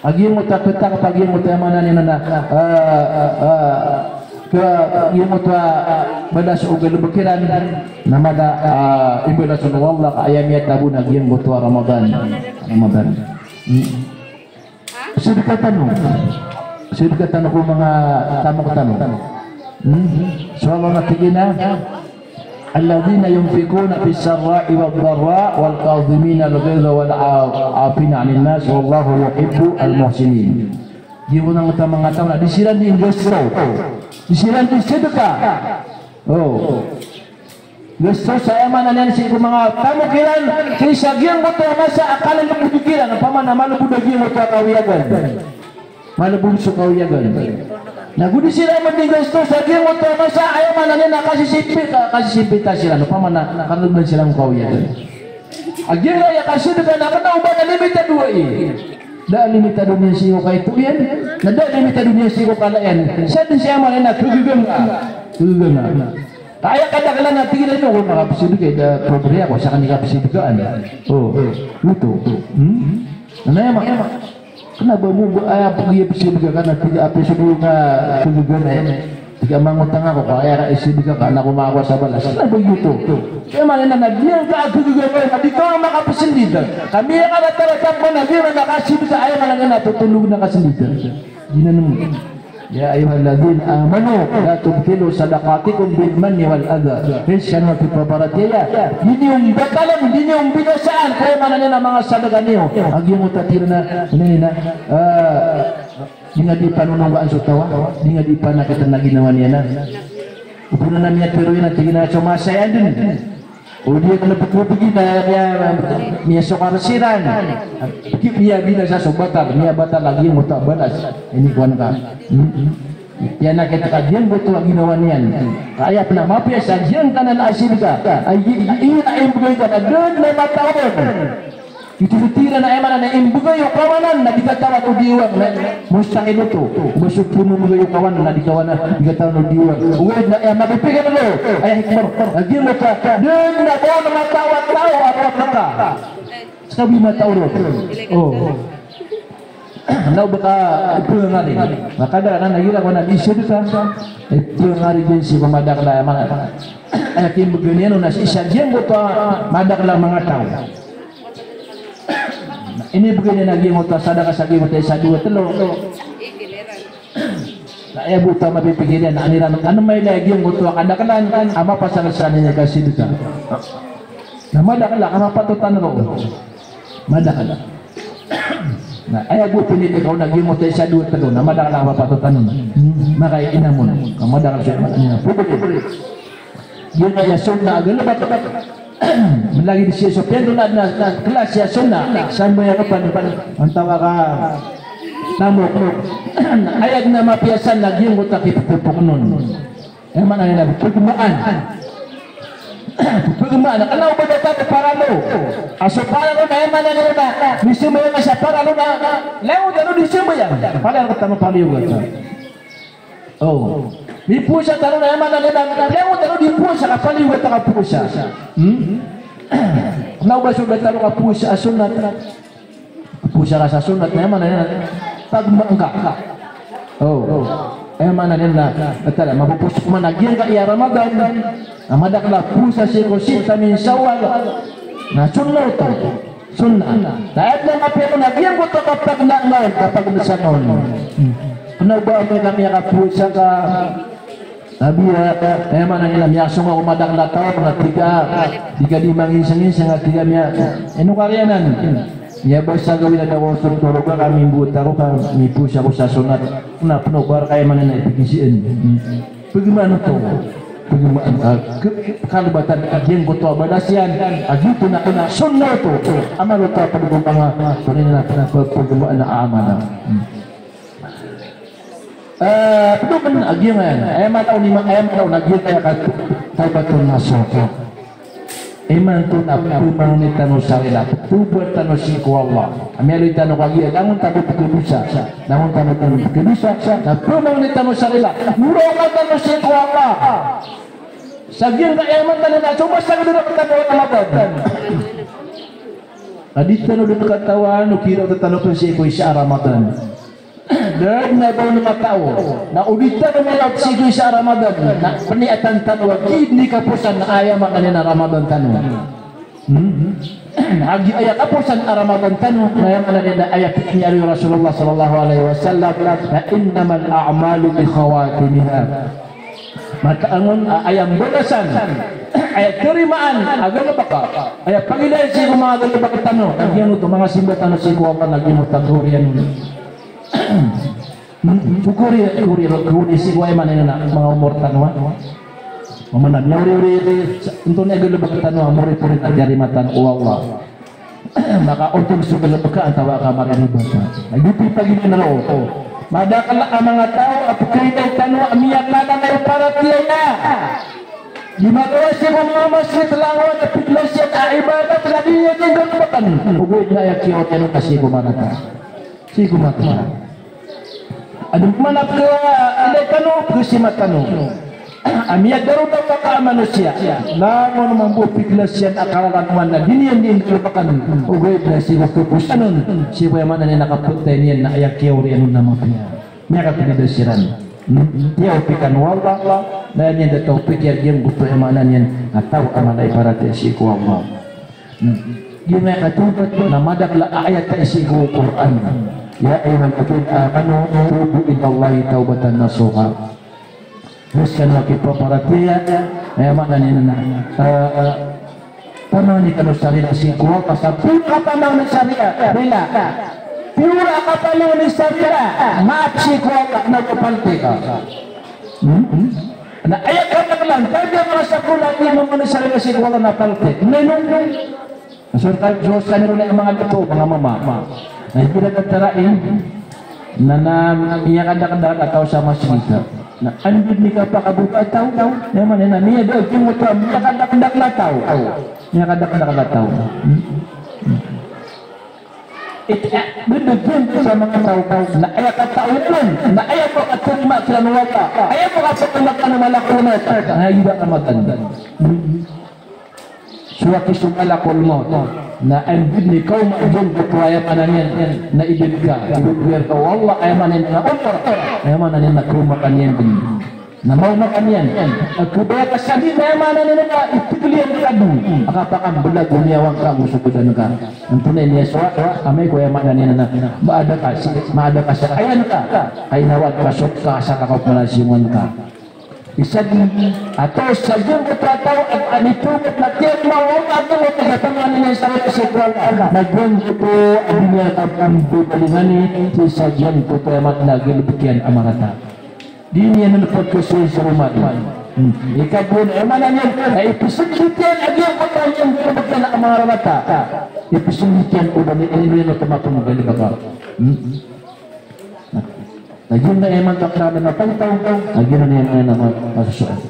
A giyangkoto a khatak, a giyangkoto aya maana niyan na, ah, ah, ah, ka, giyangkoto a, ah, balas o galbk iran, na mala, ah, ibalas on o Allah ka aya miyatabo na giyangkoto a Ramadan. Ramadan. Hmm. Sadaqah tano. Sadaqah tano ko manga tamok tano. Hmm. So Allah na tig iyan a, "Alladhina yunfiquna fis sarra'i wad dharra'i wal kadhiminal ghaidha wal 'afina 'anin nas wallahu yuhibbul muhsinin." Giyoto a manga taw na di siran di nggasto. Di siran di sadaqah. O. Gastos, aya maana niyan, sii ko manga tamok iran, sii sa giyangkoto a masa a kalolobod kiran, opama na malobod a giyangkoto a kawiyagan. Malobod so kawiyagan. Na go di siran manggastos sa giyangkoto a masa, aya maana niyan na kasisimpi, ka-, kasisimpita siran, opama na kalolobodan siran ko kawiyagan. A giyangkaya kasidka na kna o ba na limitado ai. Da a limitado niyan sii ko kaito iyan, na da a limitado niyan sii ko kala iyan. Sa dn sii, aya maana niyan na kagaganga. Kagaganga. Ka aya kadaklan a tig iyan a, o, makapsidka, da problema ko sa kani kapsidkaan. O, oto. Hmm? Na aya ma-, kna ba mo ba, aya pagiyapsidka ka na tig a apisidka ka, tig a mangotang ako ka aya ra isidka ka na ko makakowa sa balas. Kna ba giyoto. Aya maana niyan na giyangka a kagaganga na di ka makapsndit. Ka miyakarataratar ka na giyangka a kasidka, aya maana niyan na totondog na kasndit. Giyanan mo. Ya ayyuhalladhina amanu la tubtilu sadaqatikum bil manni wal adha. Hay siran a pipaparatiyaya, di niyo mbataln, di niyo mbinasaan, ko aya maana niyan a manga sadaka niyo a giyangkoto a tig iran a, ina, ina, ah, di nga di panononggaan so taw a, di nga di panakitn a ginawa niyan a. Opama na miyatharo iyan a tig iyan a so masa iyan dn. O di kna pkopgi na miya, miyasokar siran. Ki-, miyabinasa so batal, miyabatal a giyangkoto a balas. Inikowan ka. Hmm. Iyan a kit ka giyangkoto a ginawa niyan. Ka aya pn a mapiya sa giyangkanan a sidka. Ay, i-, i-, imbgay ka na dn na mataw on. Ito so tig iran a aya maana na imbgay o kawanan na di katawan o diwang na mustahil oto. Ba so pmbgay o kawanan na di kawanan, di katawan o diwang. Ogaid na aya mapipikir ron, aya hikmah. Lagid o ka, dn na ba on mataw a taw a mapaka. Ska bo i mataw ron. O. Na o ba ka pngari. Maka da na igira ko na di sidka. Pngari dn sii ko madakl a aya maana. Aya kimbgay niyan on na sii sa giyangkoto a madakl a manga taw. Inibgay niyan a giyangkoto a sadaka sa giyangkoto a isa, dowa, tlo. Na aya bo oto a mapipikir iyan, na aniran, ano mailay a giyangkoto a kadaklan a mapasang skaniyan i kasidka. Na madakl a kapapatotan roo. Madakl. Na aya bo pinili ka on a giyangkoto a isa, dowa, tlo, na madakl a kapapatotan on. Makainam on. Na madakl so, na pwede. Giyangkaya sunnah a galbk. Lagid sii so piyandonad na, na klasi a sunnah. Sambayang ka pan, pan, antawaa ka tamok. Aya dn a mapiya san na giyangkoto a kiptopok on. Aya maana niyan na pgmaan. Pgmaan. Kna o ba datar o paralo. A so paralo na aya maana niyan na misambayang ka sa paralo na langon tano di sambayang. Paralo tano, paralo tano. O. Mipowasa tano na aya maana niyan na langon tano di powasa ka paliyogat a kapowasa. Hmm? Na o ba so datar o kapowasa a sunnat. Powasa ka sa sunnat na aya maana niyan na pagmaan ka. O. Aya maana niyan na, datar a mapopowasa man a giyangkaya Ramadan. Na madakl a powasa sii ko sitta min Shawwal. Na sunnat oto. Sunnah. Na aya dn a mapiya on a giyangkoto a kapagnaangaon, kapagnaangaon. Kna o ba amay ka miyakapowasa ka, abiya, aya maana niyan na miyasong ako madakl a taw, na tig ka, di ka di manginsang-insang a tig ka miya, ino kariyanan. Miyabasa gawii na da ko so toroga ka mimbowat ako ka mipowasa ako sa sunnat. Kna pn o ba rka aya maana niyan na ipgizaan. Pgmaan oto. Pgmaan, ah, k-, kalbatan a giyangkoto a balas iyan a giyoto na kna sunnah oto. Amal oto a pd ko manga, pd na, pd na, pgmaan a amal. Hmm. Eh, pd ko mn a giyangkaya. Aya maana on, aya maana on a giyangkaya ka tawbatun nasuha. Imanto na pmangni tano sa rila, ptawbat tano sii ko Allah. A miyaaloy tano kagiya langon tano pkhadosa, langon tano pkhadosa, na pmangni tano sa rila, muraoka tano sii ko Allah. Sa giyangkaya mataan a so masa a dn rktano a Ramadan. Na di tano dn katawan o kirawat tano pn sii ko isa a Ramadan. Da dn a ba on mataw. Na o di tano mirawat sii ko isa a Ramadan, na pniyatan tano a giya dn i kaposan, aya maana niyan na Ramadan tano. Hmm? A giya aya kaposan a Ramadan tano, na aya maana niyan na aya pitharo o Rasulullah sallallahu alaihi wasallam, na innamal a'malu bi khawatimiha. Mataan on a aya mbalasan, aya tarimaan a galbk, aya pagilay sii ko manga galbk tano, a giyangkoto manga simba tano sii ko Allah, na giyangkoto a oriyan on. Hmm, so kori, kori, kori sii ko, aya maana niyan na manga omor tano, ha? Maana, miyaori-ori, sa-, antonaa i galbk tano a moripori a tiyarima tano o Allah. Makaontol so galbk ka antaa ka mariribat. Na giyoto i paginan roo. Madakl a manga taw a pkhailay tano a miyakanan a paratiyaya. Di makawa sii ko manga masjid langon a pkhailay siran a ibadat na di niyan dn galbkn. Ogaid na aya kiyaotiyan on na sii ko marata. Sii ko marata. Adn pman a pkhailay tano, pkhasima tano a miyagaro a manga manosiya. Langon mambo pkhailay siran a kararanoan na di niyan dn galbkn. Ogaid na sii ko kaposan on, sii ko aya maana niyan na kapatay niyan na aya kiyaoriyan on na mapiya. Miyakatawhid siran. Hmm. Tiyawfiqan o Allah, na aya niyan da tawfiq a giyangkoto aya maana niyan a taw a mala i paratiyaya sii ko Allah. Hmm. Giya miyakatawbat na madakl a ayat a sii ko Qur'an. Ya ayyuhalladhina amanu tubu ilallahi tawbatan nasuha. Skano a kipaparatiyaya, aya maana niyan na, eh, eh, pamangni kano sa rila sii ko Allah, sa pure a pamangni sa rila. Rila. Pure a kapamangni sa rila. Maap sii ko Allah na kapalti ka. Hmm? Na aya kadaklan, pd a manga sakola a di mamangni sa rila sii ko Allah na palti. Menon. So skano ron a manga dato, manga mama. Na igira ka tarain, na, na miyakadakdakl a taw sa masjid. Na anda dn i kapakabota a taw, na aya maana niyan na miyada a giyangkoto a miyakadakdakl a taw. Miyakadakdakl a taw. It, eh, bibigyan ko sa manga taw, na aya kataw on, na aya pakatarima kiran o Allah, aya pakatarima kiran o malakul maut, na aya da a maganda. So aki so malakul maut, na anda dn i kaoma a giyangkoto aya maana niyan na ibgay ka, ibgay ka o Allah, aya maana niyan na umrah, aya maana niyan na kaoma ka niyan dn. Na maoma ka niyan, a kabaya ka sa di, na aya maana niyan na iptl iyan ka dn a kapakamblag o niyawa ngka ago so badan ka. Antonaa i niyan sowa, amay ko aya maana niyan na maada ka si, maada ka sa aya ngka, kainawaan ka so ka sa kakaopama na siyongan ka. Isa dn a taw sa giyangkoto a taw a, a nitawbat na tiyarima o Allah a giyangkoto a pamangni niyan sa rila sii ko Allah, na giyangkoto a di niyan kapambalingan i sii sa giyangkoto a aya maana a galbk iyan a marata. Di niyan pagkasoy sa roma. Hmm. Ikadowa, aya maana niyan na ipsndit iyan a giyangkoto a giyangkoto a marata. Ipsndit iyan o ba niyan, ino iyan oto mapmbalingan ka. Hmm. Na giyanan i aya maana a kna na pagtaw, na giyanan i aya maana a masosoan.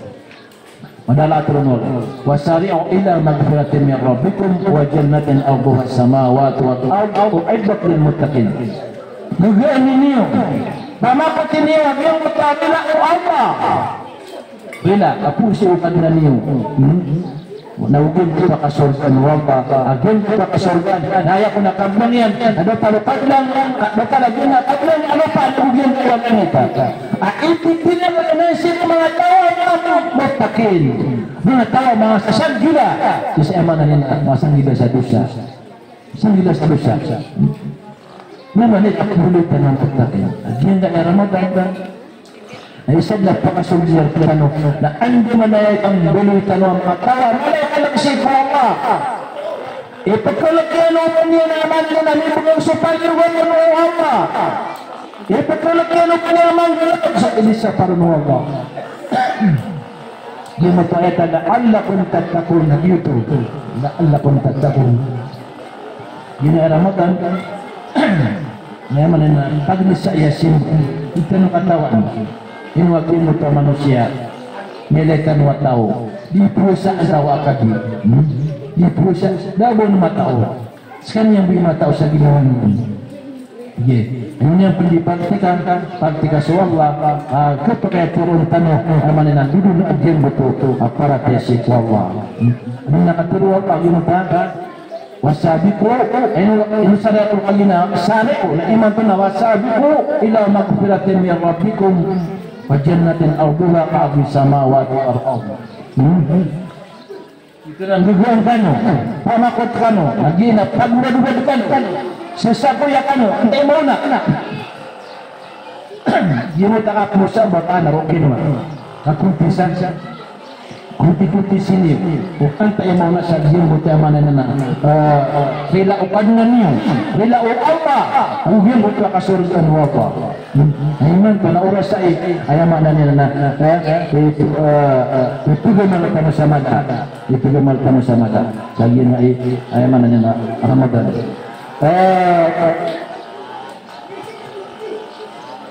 Madakl a tharoon o Allah: Wasari'u ila maghfiratin min rabbikum wa jannatin arduhas samawatu wal ardu u'iddat lil muttaqin. Gagawii niyo, pamakoti niyo a giyangkoto a rila o Allah. Rila, kapoon sii ko Kadnan iyo. Hmm? Na o giyangkoto a kasorgaan o Allah, a giyangkoto a kasorgaan na aya kon a kablang iyan a datar o kablang, ka-, datar a giyangkoto a kablang a lopa, na o giyangkoto a langit. A ipipiliyo niyan sii ko manga taw a manga muttaqin. Manga taw a manga sasagila. Sii sa aya maana niyan na manga sasagila sa dosa. Sasagila sa dosa. Miyamani a pmbaloy tano a muttaqin. A giyangkai a Ramadan. Na isa dn a pakasold iyan rktano na andamanaya i pmbaloy tano a manga taw a mala i kalk sii ko Allah. Ipkhalk iyan o ba niyan a aya maana niyan na mibgay so paliyogan o Allah. Ipkhalk iyan o ba niyan a manggalbk sa inisapar o Allah. Giyoto a ayat a, "La'allakum tattaqun." Na giyoto, "La'allakum tattaqun." Giya Ramadan, na aya maana niyan na pagni sa Yasin, di tano katawan. Ino a giyoto a manosiya, miyailay tano a taw. Di powasa a taw a kadi. Hmm? Di powasa, da a ba on matao. Skaniyan bo i matao sa ginawa niyan. Ogaid na aya niyan pn di praktika, praktika so Allah, ah, khapakay a tharoon tano, aya maana niyan na dodon a giyangkoto a paratiyaya sii ko Allah. Ino na katharo o Allah, ino ta, wasabiqu, ino, ino sa aya kagiya na sari'u, na imanto na wasabiqu ila maghfiratin min rabbikum wa jannatin arduha ka ardhis samawati wal ardh. Hmm. Ito na nggagawan kano, pamakot kano, lagid na pagmadogad kano, sasakoya kano, antaa i maona. Giyoto a kapowasa, baka na rokin ma. Kakumpisan. Kuti-kuti siniyo. O kanta i maona sa giyangkoto a maana niyan na, eh, rila o Kadnan iyo, rila o Allah, o giyangkoto a kasorgaan o Allah. Aya imanto na oras ai, aya maana niyan na, eh, eh, eh, eh, ipegamal tano sa mada. Ipegamal tano sa mada. Sa giyangkai, aya maana niyan na Ramadan. Eh, eh,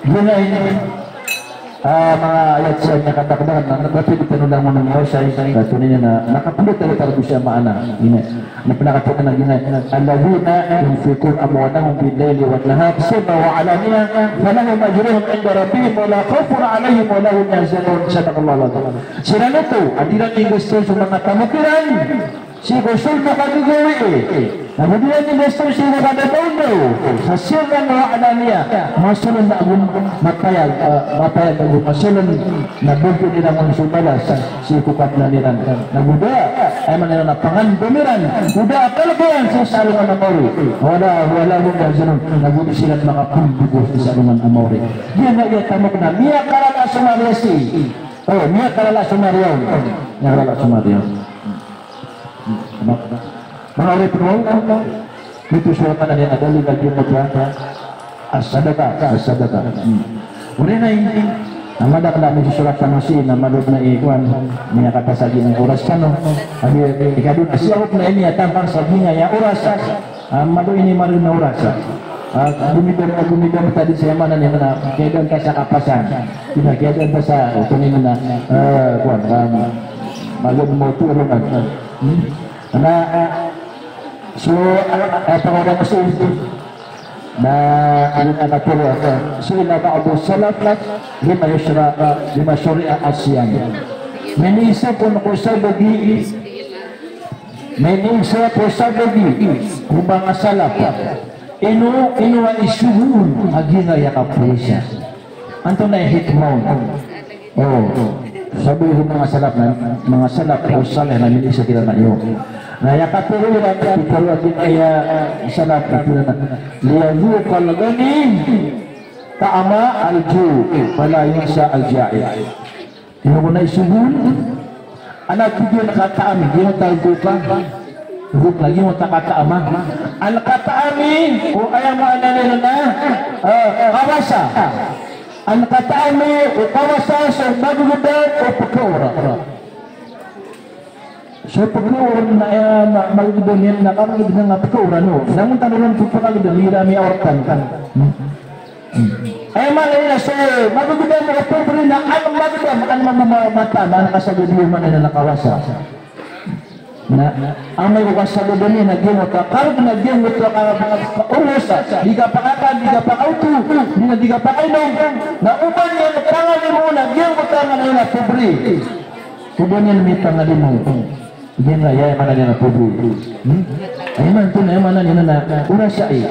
Giyanan i, ah, manga ayat sa miyakatakdar na, na, dapat di tano langon a miyosay, ah, tonaa niyan na, na kapndo tano tano sa maana. Ina, na pn a katawan na giyanan, "Alladhina yunfiquna amwalahum bil-layli wan-nahari sirran wa alaniyatan, falahum ajruhum inda rabbihim wa la khawfun alayhim wa la hum yahzanun." Sadaqallahul adhim. Siran oto a di iran inggasto so manga tamok iran sii ko sold o kagagawii. Na go di iran inggasto sii ko kadaondaw. Sa sirran wa alaniyah. Masoln ago mapayag, ah, mapayag ago masoln na bgan iran on so balas sii ko Kadnan iran. Na go da, aya maana niyan na pangandam iran. Go da a kalk iran sii sa alongan a maori. Wala, wala hum yahzanun. Na go di siran makapndogo sii sa alongan a maori. Giyanan i tamok na miyakalala so mariya sii. Oh, miyakalala so mariya on. Miyakalala so mariya on. Manga oripn o Allah, giyoto so maana niyan a dalil a giyangkoto a sadaqah, sadaqah. Hmm. Odi na i, na madakl a misosorat tano sii, na madakl na i kowan, miyakatasa giyangkai a oras tano. Adi, ikadowa na siyahop na ini a tampang sa giyangkai a oras. Ah, malo ini margn a oras. Ah, gomidam, gomidam tadi sa aya maana niyan na kiyadaan ta sa kapasan. Ina kiyadaan ta sa, tonaa niyan na, eh, kowan, ah, malo mo to rongan. Hmm? Na, ah, so, ah, ah, pangorang so, na, ano na, na, pero, ah, so, ila ba'du salaf, lima yusra, ah, lima shuri'a as-siyam. Miniisa pn ko sabagi, Miniisa ko sabagi o manga salaf. Ino, ino a isogo on a giyangkaya kapowasa. Antonaa i hikmah on? O, sabagi o manga salaf na, manga salaf o salih na miniisa kiran a iyo. Na aya kapowasa iran, pitharo a giyangkaya salaf a kiran a, "Liyadhuqal ghani ta'mal ju', fala yansa al ja'i'." Ino kon a isogo on? An a tig iyan a kataami, giyoto a dhuqa. Dhuqa, giyoto a kataama. Al-kataami, o aya maana niyan na, eh, kawasa. Al-kataami, o kawasa so magdam o pkaora. So pkaora na, eh, ma-, magdam iyan na, ka magdam iyan na pkaora, no? Langon tano ron so pkagdam, igira miyaortan. Aya maana niyan na so magdam o pobre na an magdam, an mambo ma-, mata, maana kasagad iyo maana niyan na kawasa. Na amay ko kasagadan iyan na giyangkoto a karg na giyangkoto a ka-, ka-, kaoros, di kapakakan, di kapakaoto, di na di kapakainom. Na oba niyan pangalimo na giyangkoto a maana niyan na pobre. Oba niyan mipangalimo. Giyanan, aya maana niyan na pobre. Hmm? Aya maana, aya maana niyan na orasai.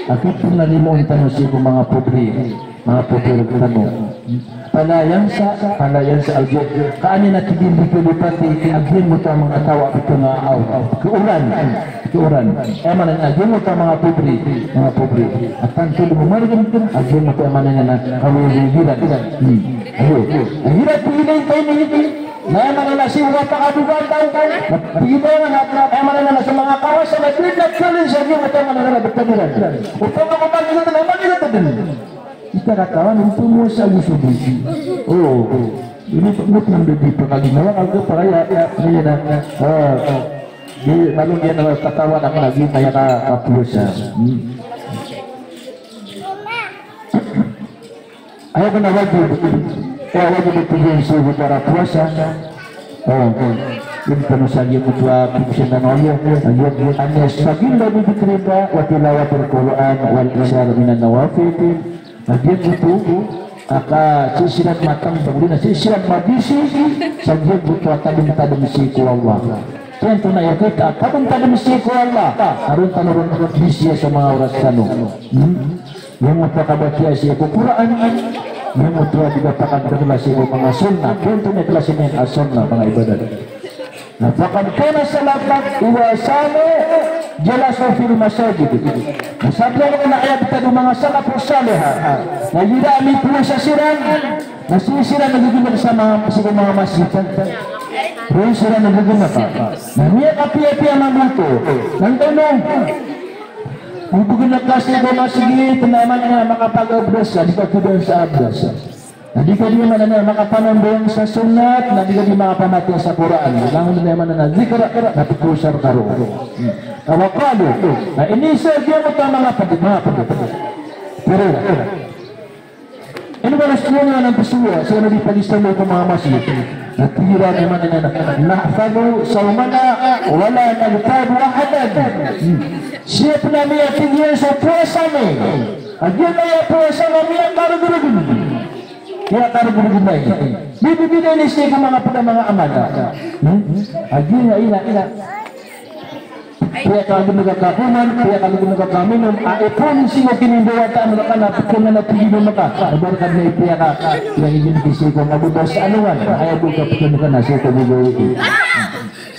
A kipangalimoon tano sii ko manga pobre. Manga pobre tano. Fala yansa, fala yansa al-ju'. Ka an iyan a tig iyan di kalipati a giyangkoto a manga taw a pkangaaw. Pkaoran. Pkaoran. Aya maana niyan a giyangkoto a manga pobre. Manga pobre. A tanto di mamargn a giyangkoto a maana niyan na kawiwigiran. Hmm. Ayo. Ayo. Ayo. Na aya maana na sii ko kapakadogan taw, na tig iyan na, aya maana na so manga kawasa na di na kalin sa giyangkoto a maana na btad iran. O pamamagitan na maana na btad iran. Ita katawan, o pamowasa ago so di. O, ini pagmut na di pakaginawaan ka ago pakaya, aya na, ah, di, malo iyan na katawan a lagid iyan a kapowasa. Hmm. Aya kon a wajib, aya wajib a tig iyan sii ko para powasa. O, o. Ino tano sa giyangkoto a pipsn tano a, a, an yashtaghala bi dhikrillah wa tilawatil Qur'an wal ikthar minan nawafil. Na giyangkoto a ka sii siran matambang, odi na sii siran mabisi sa giyangkoto a tadmtadm sii ko Allah. Tonaa i kit a tadmtadm sii ko Allah? Aron tano ron bisiya sa manga oras tano. Hmm? Giyangkoto a kabatiya sii ko Qur'an, giyangkoto a di kapakadakl sii ko manga sunnah, giyangkoto a klasi niyan a sunnah, manga ibadat. Na faqad kana salaf idha samu jalasu fil masajid. Na sabap na aya btad o manga salafus salih, na igira a mipowasa siran, na sii siran nggiginaw sa manga, sii ko manga masjid. Pwes iran a begenaka. Na miyakapiyapiya mambo oto. Na antonaa? O begenaka sii ko masgit na aya maana niyan na makapagabdas ka, di ka pd sa abdas. Na di ka di aya maana niyan makapanambayang sa sunnat, na di ka di makapamatiya sa Qur'an. Langon aya maana niyan na zikr, na pekosar ka roo. Na wa qalu, na iniiza iyan oto a manga pd, manga pd. Pero Ino ba na sii ko manga psowa, sii ko manga pagistano ko manga masgit. Na tig iran a aya maana niyan na, "Nahfadhu sawmana wa la naghtabu ahadan." Hmm. Sii pn ami a tig iyan so powasa mi. A giyangkaya powasa na miyakargrgn. Miyakargrgn na ini. Bibigay na ini sii ko manga pd a manga amal. Hmm? A giyangkaya ina, ina. Piyakagnk ka koman, piyakagnk ka minom, a ipon sii ko kinimbawata a manga pd a manga tig iyan a manga, a ba rka dn ipiyaka, piyakagnk sii ko manga bobas a alongan, aya bo kapkn ka na sii ko manga iti.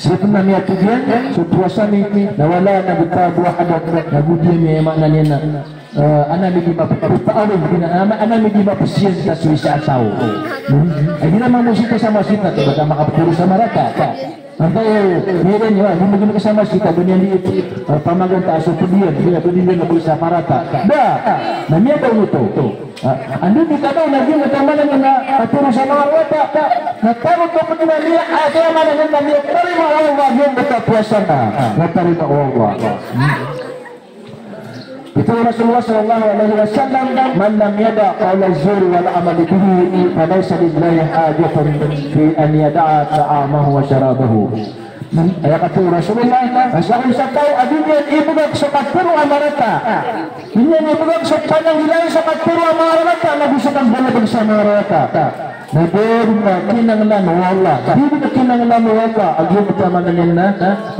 Sii pn ami a tig iyan so powasa mi, na wa la naghtabu ahadan, na go di ami aya maana niyan na, eh, anan ami di map-, paawing, di na, anan ami di mapsiyan ta so isa a taw. Hmm? Ay, di na mambo sii ko sa masgit na, di ba ka makapkoro sa marata. Antaa, eh, miyagnk, di magnk sa masgit, a ba niyan di, eh, pamagantaa so pd iyan, di na pd iyan a ba isa a marata. Da, na miyada oto. Ah, anda di ka daw na giyangkoto a aya maana niyan na katoro sa manga rata, na taro to pd iyan a, ah, aya maana niyan na miyatarima o Allah giyangkoto a powasa na. Miyatarima o Allah. Pitharo o Rasulullah sallallahu alaihi wasallam, "Man lam yada' qawla zur wal amala bihi, falaysa lillahi hajatun fi an yada'a ta'amahu wa sharabahu." Aya katharo o Rasulullah, na sakn sa taw a di niyan ibgak so katharo a marata, di niyan ibgak so pananggilaan sa katharo a marata, na go so kanggalbk sa marata. Na di dn kinanglan o Allah. Di dn kinanglan o Allah a giyangkoto a aya maana niyan na,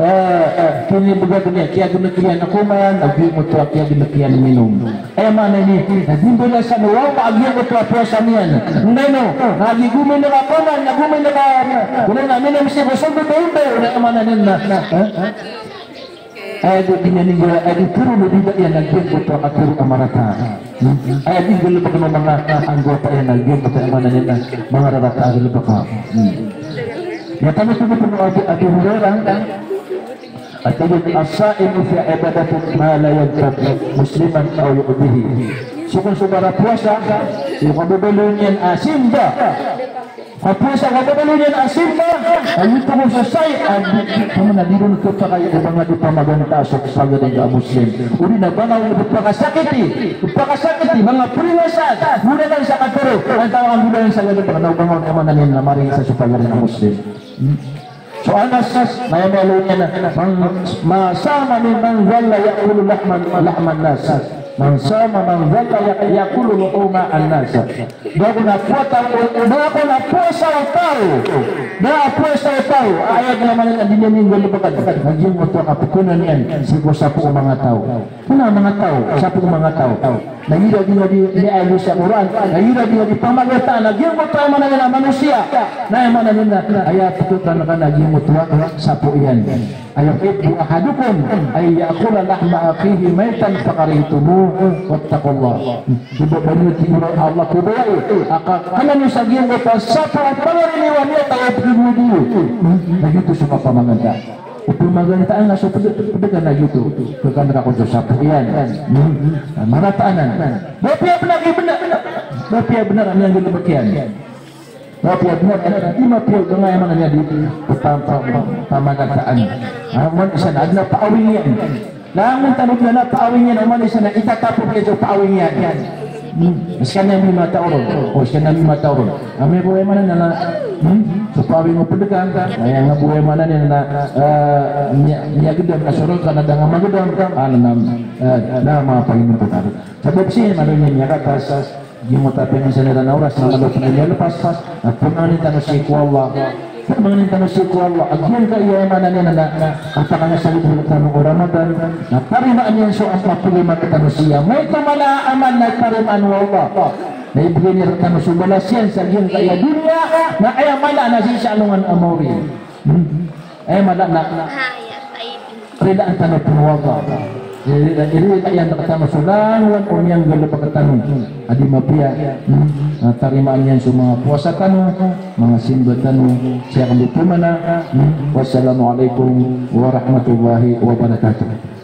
eh, eh, kinibgak niyan, kiyagnk iyan a koman, a giyangkoto a kiyagnk iyan a minom. Aya maana niyan, na di mbalasan o Allah a giyangkoto a powasa niyan. Ino, na di gomingk a koman, na gomingk a, na minom sii ko sold o ombo, na aya maana niyan na, eh, eh. Aya di niyan ingga, aya di tharoon o dida iyan a giyangkoto a katharo a marata. Hmm. Aya di nggalbkn o manga anggota iyan a giyangkoto a aya maana niyan na manga rarata a galbk. Hmm. Aya tano tano o Abi, Abi Hurairah a tig iyan, "As-sa'imu fi ibadatin ma la yanfa'u musliman aw yu'dhihi." So kon so barapowasa, so kababaloy niyan a simba. Kapowasa, kababaloy niyan a simba, a giyoto so sa'i a di, di, di ron khapakay o ba nga di pamagantaa so pagari a Muslim. Odi na ba nga di pakasakiti, pakasakiti, ba nga pringasan, golalan sa katharo, antawaa golalan sa katharo, na o ba nga aya maana niyan na maringasa so pagari a Muslim. Hmm. So Anas, na aya maana niyan na, man, ma sama mimman zalla ya'kulu lahman, lahman nas. Man sama man zalla ya-, ya'kulu luhuman nas. Da kon a powasa o, da kon a powasa o taw. Da a powasa o taw. Aya di na maana niyan a di niyan inggalbkn a giyangkoto a kapkhanan iyan sii ko sapo o manga taw. Kna a manga taw, sapo o manga taw. Na igira di nga di, di aya sa Qur'an, na igira di nga di pamagantaan a giyangkoto a aya maana niyan a manosiya. Na aya maana niyan na, aya pkhanan a giyangkoto a sapo iyan. Ayuhibbu ahadukum an ya'kula lahma akhihi maytan fakarihtumuh. Wattaqullah. Di ba, ba niyo tig o Allah, kabaya a kakhanan iyo sa giyangkoto a sapo a pangarimaw niyo a taw a pd iyo. Na giyoto so kapamagantaan. Pamagantaan na so pd, pd ka na giyoto. Kakhanan ka kon so sapo iyan. Hmm. Marata anan. Ba piya bnar, ba piya bnar a miyanggalbk iyan. Mapiya bnar, di mapiya, ba nga aya maana niyan di pa-, pa-, pa-, pamagantaan. Ah, oman isa na, adn a paawing iyan. Langon tano dn a paawing iyan, oman isa na itatapok iyan so paawing iyan. Hmm, skaniyan mimataw ron. O, skaniyan mimataw ron. Amay bo aya maana niyan na, hmm, so paawing o pd ka, aya nga bo aya maana niyan na, ah, miya-, miyagdam na so rk na da nga magdam, ah, na, ah, na mapangimon ko tano. Sabap sii, maana niyan miyakatas, Giyangkoto a piyanginsana iran a oras na malo pn a miyalpas, na pmangnin tano sii ko Allah. Pmangnin tano sii ko Allah a giyangkaya aya maana niyan na, na, na, a pakanasagad rktano o Ramadan, na tarimaan iyan so amal a pagari rktano sii. Maito mala a amal na tarimaan o Allah. Na ibgay niyan rktano so balas iyan sa giyangkaya doniya, na aya mala na sii sa alongan a maori. Hmm. Aya mala na, na ridaan tano pn o Allah. Iri, iri, iyan rktano so langowan o miyanggalbk tano a di mapiya, hmm, na tarimaan iyan so manga powasa tano, manga simba tano, sii ko pimana. Hmm. Wassalamu alaikum warahmatullahi wabarakatuh.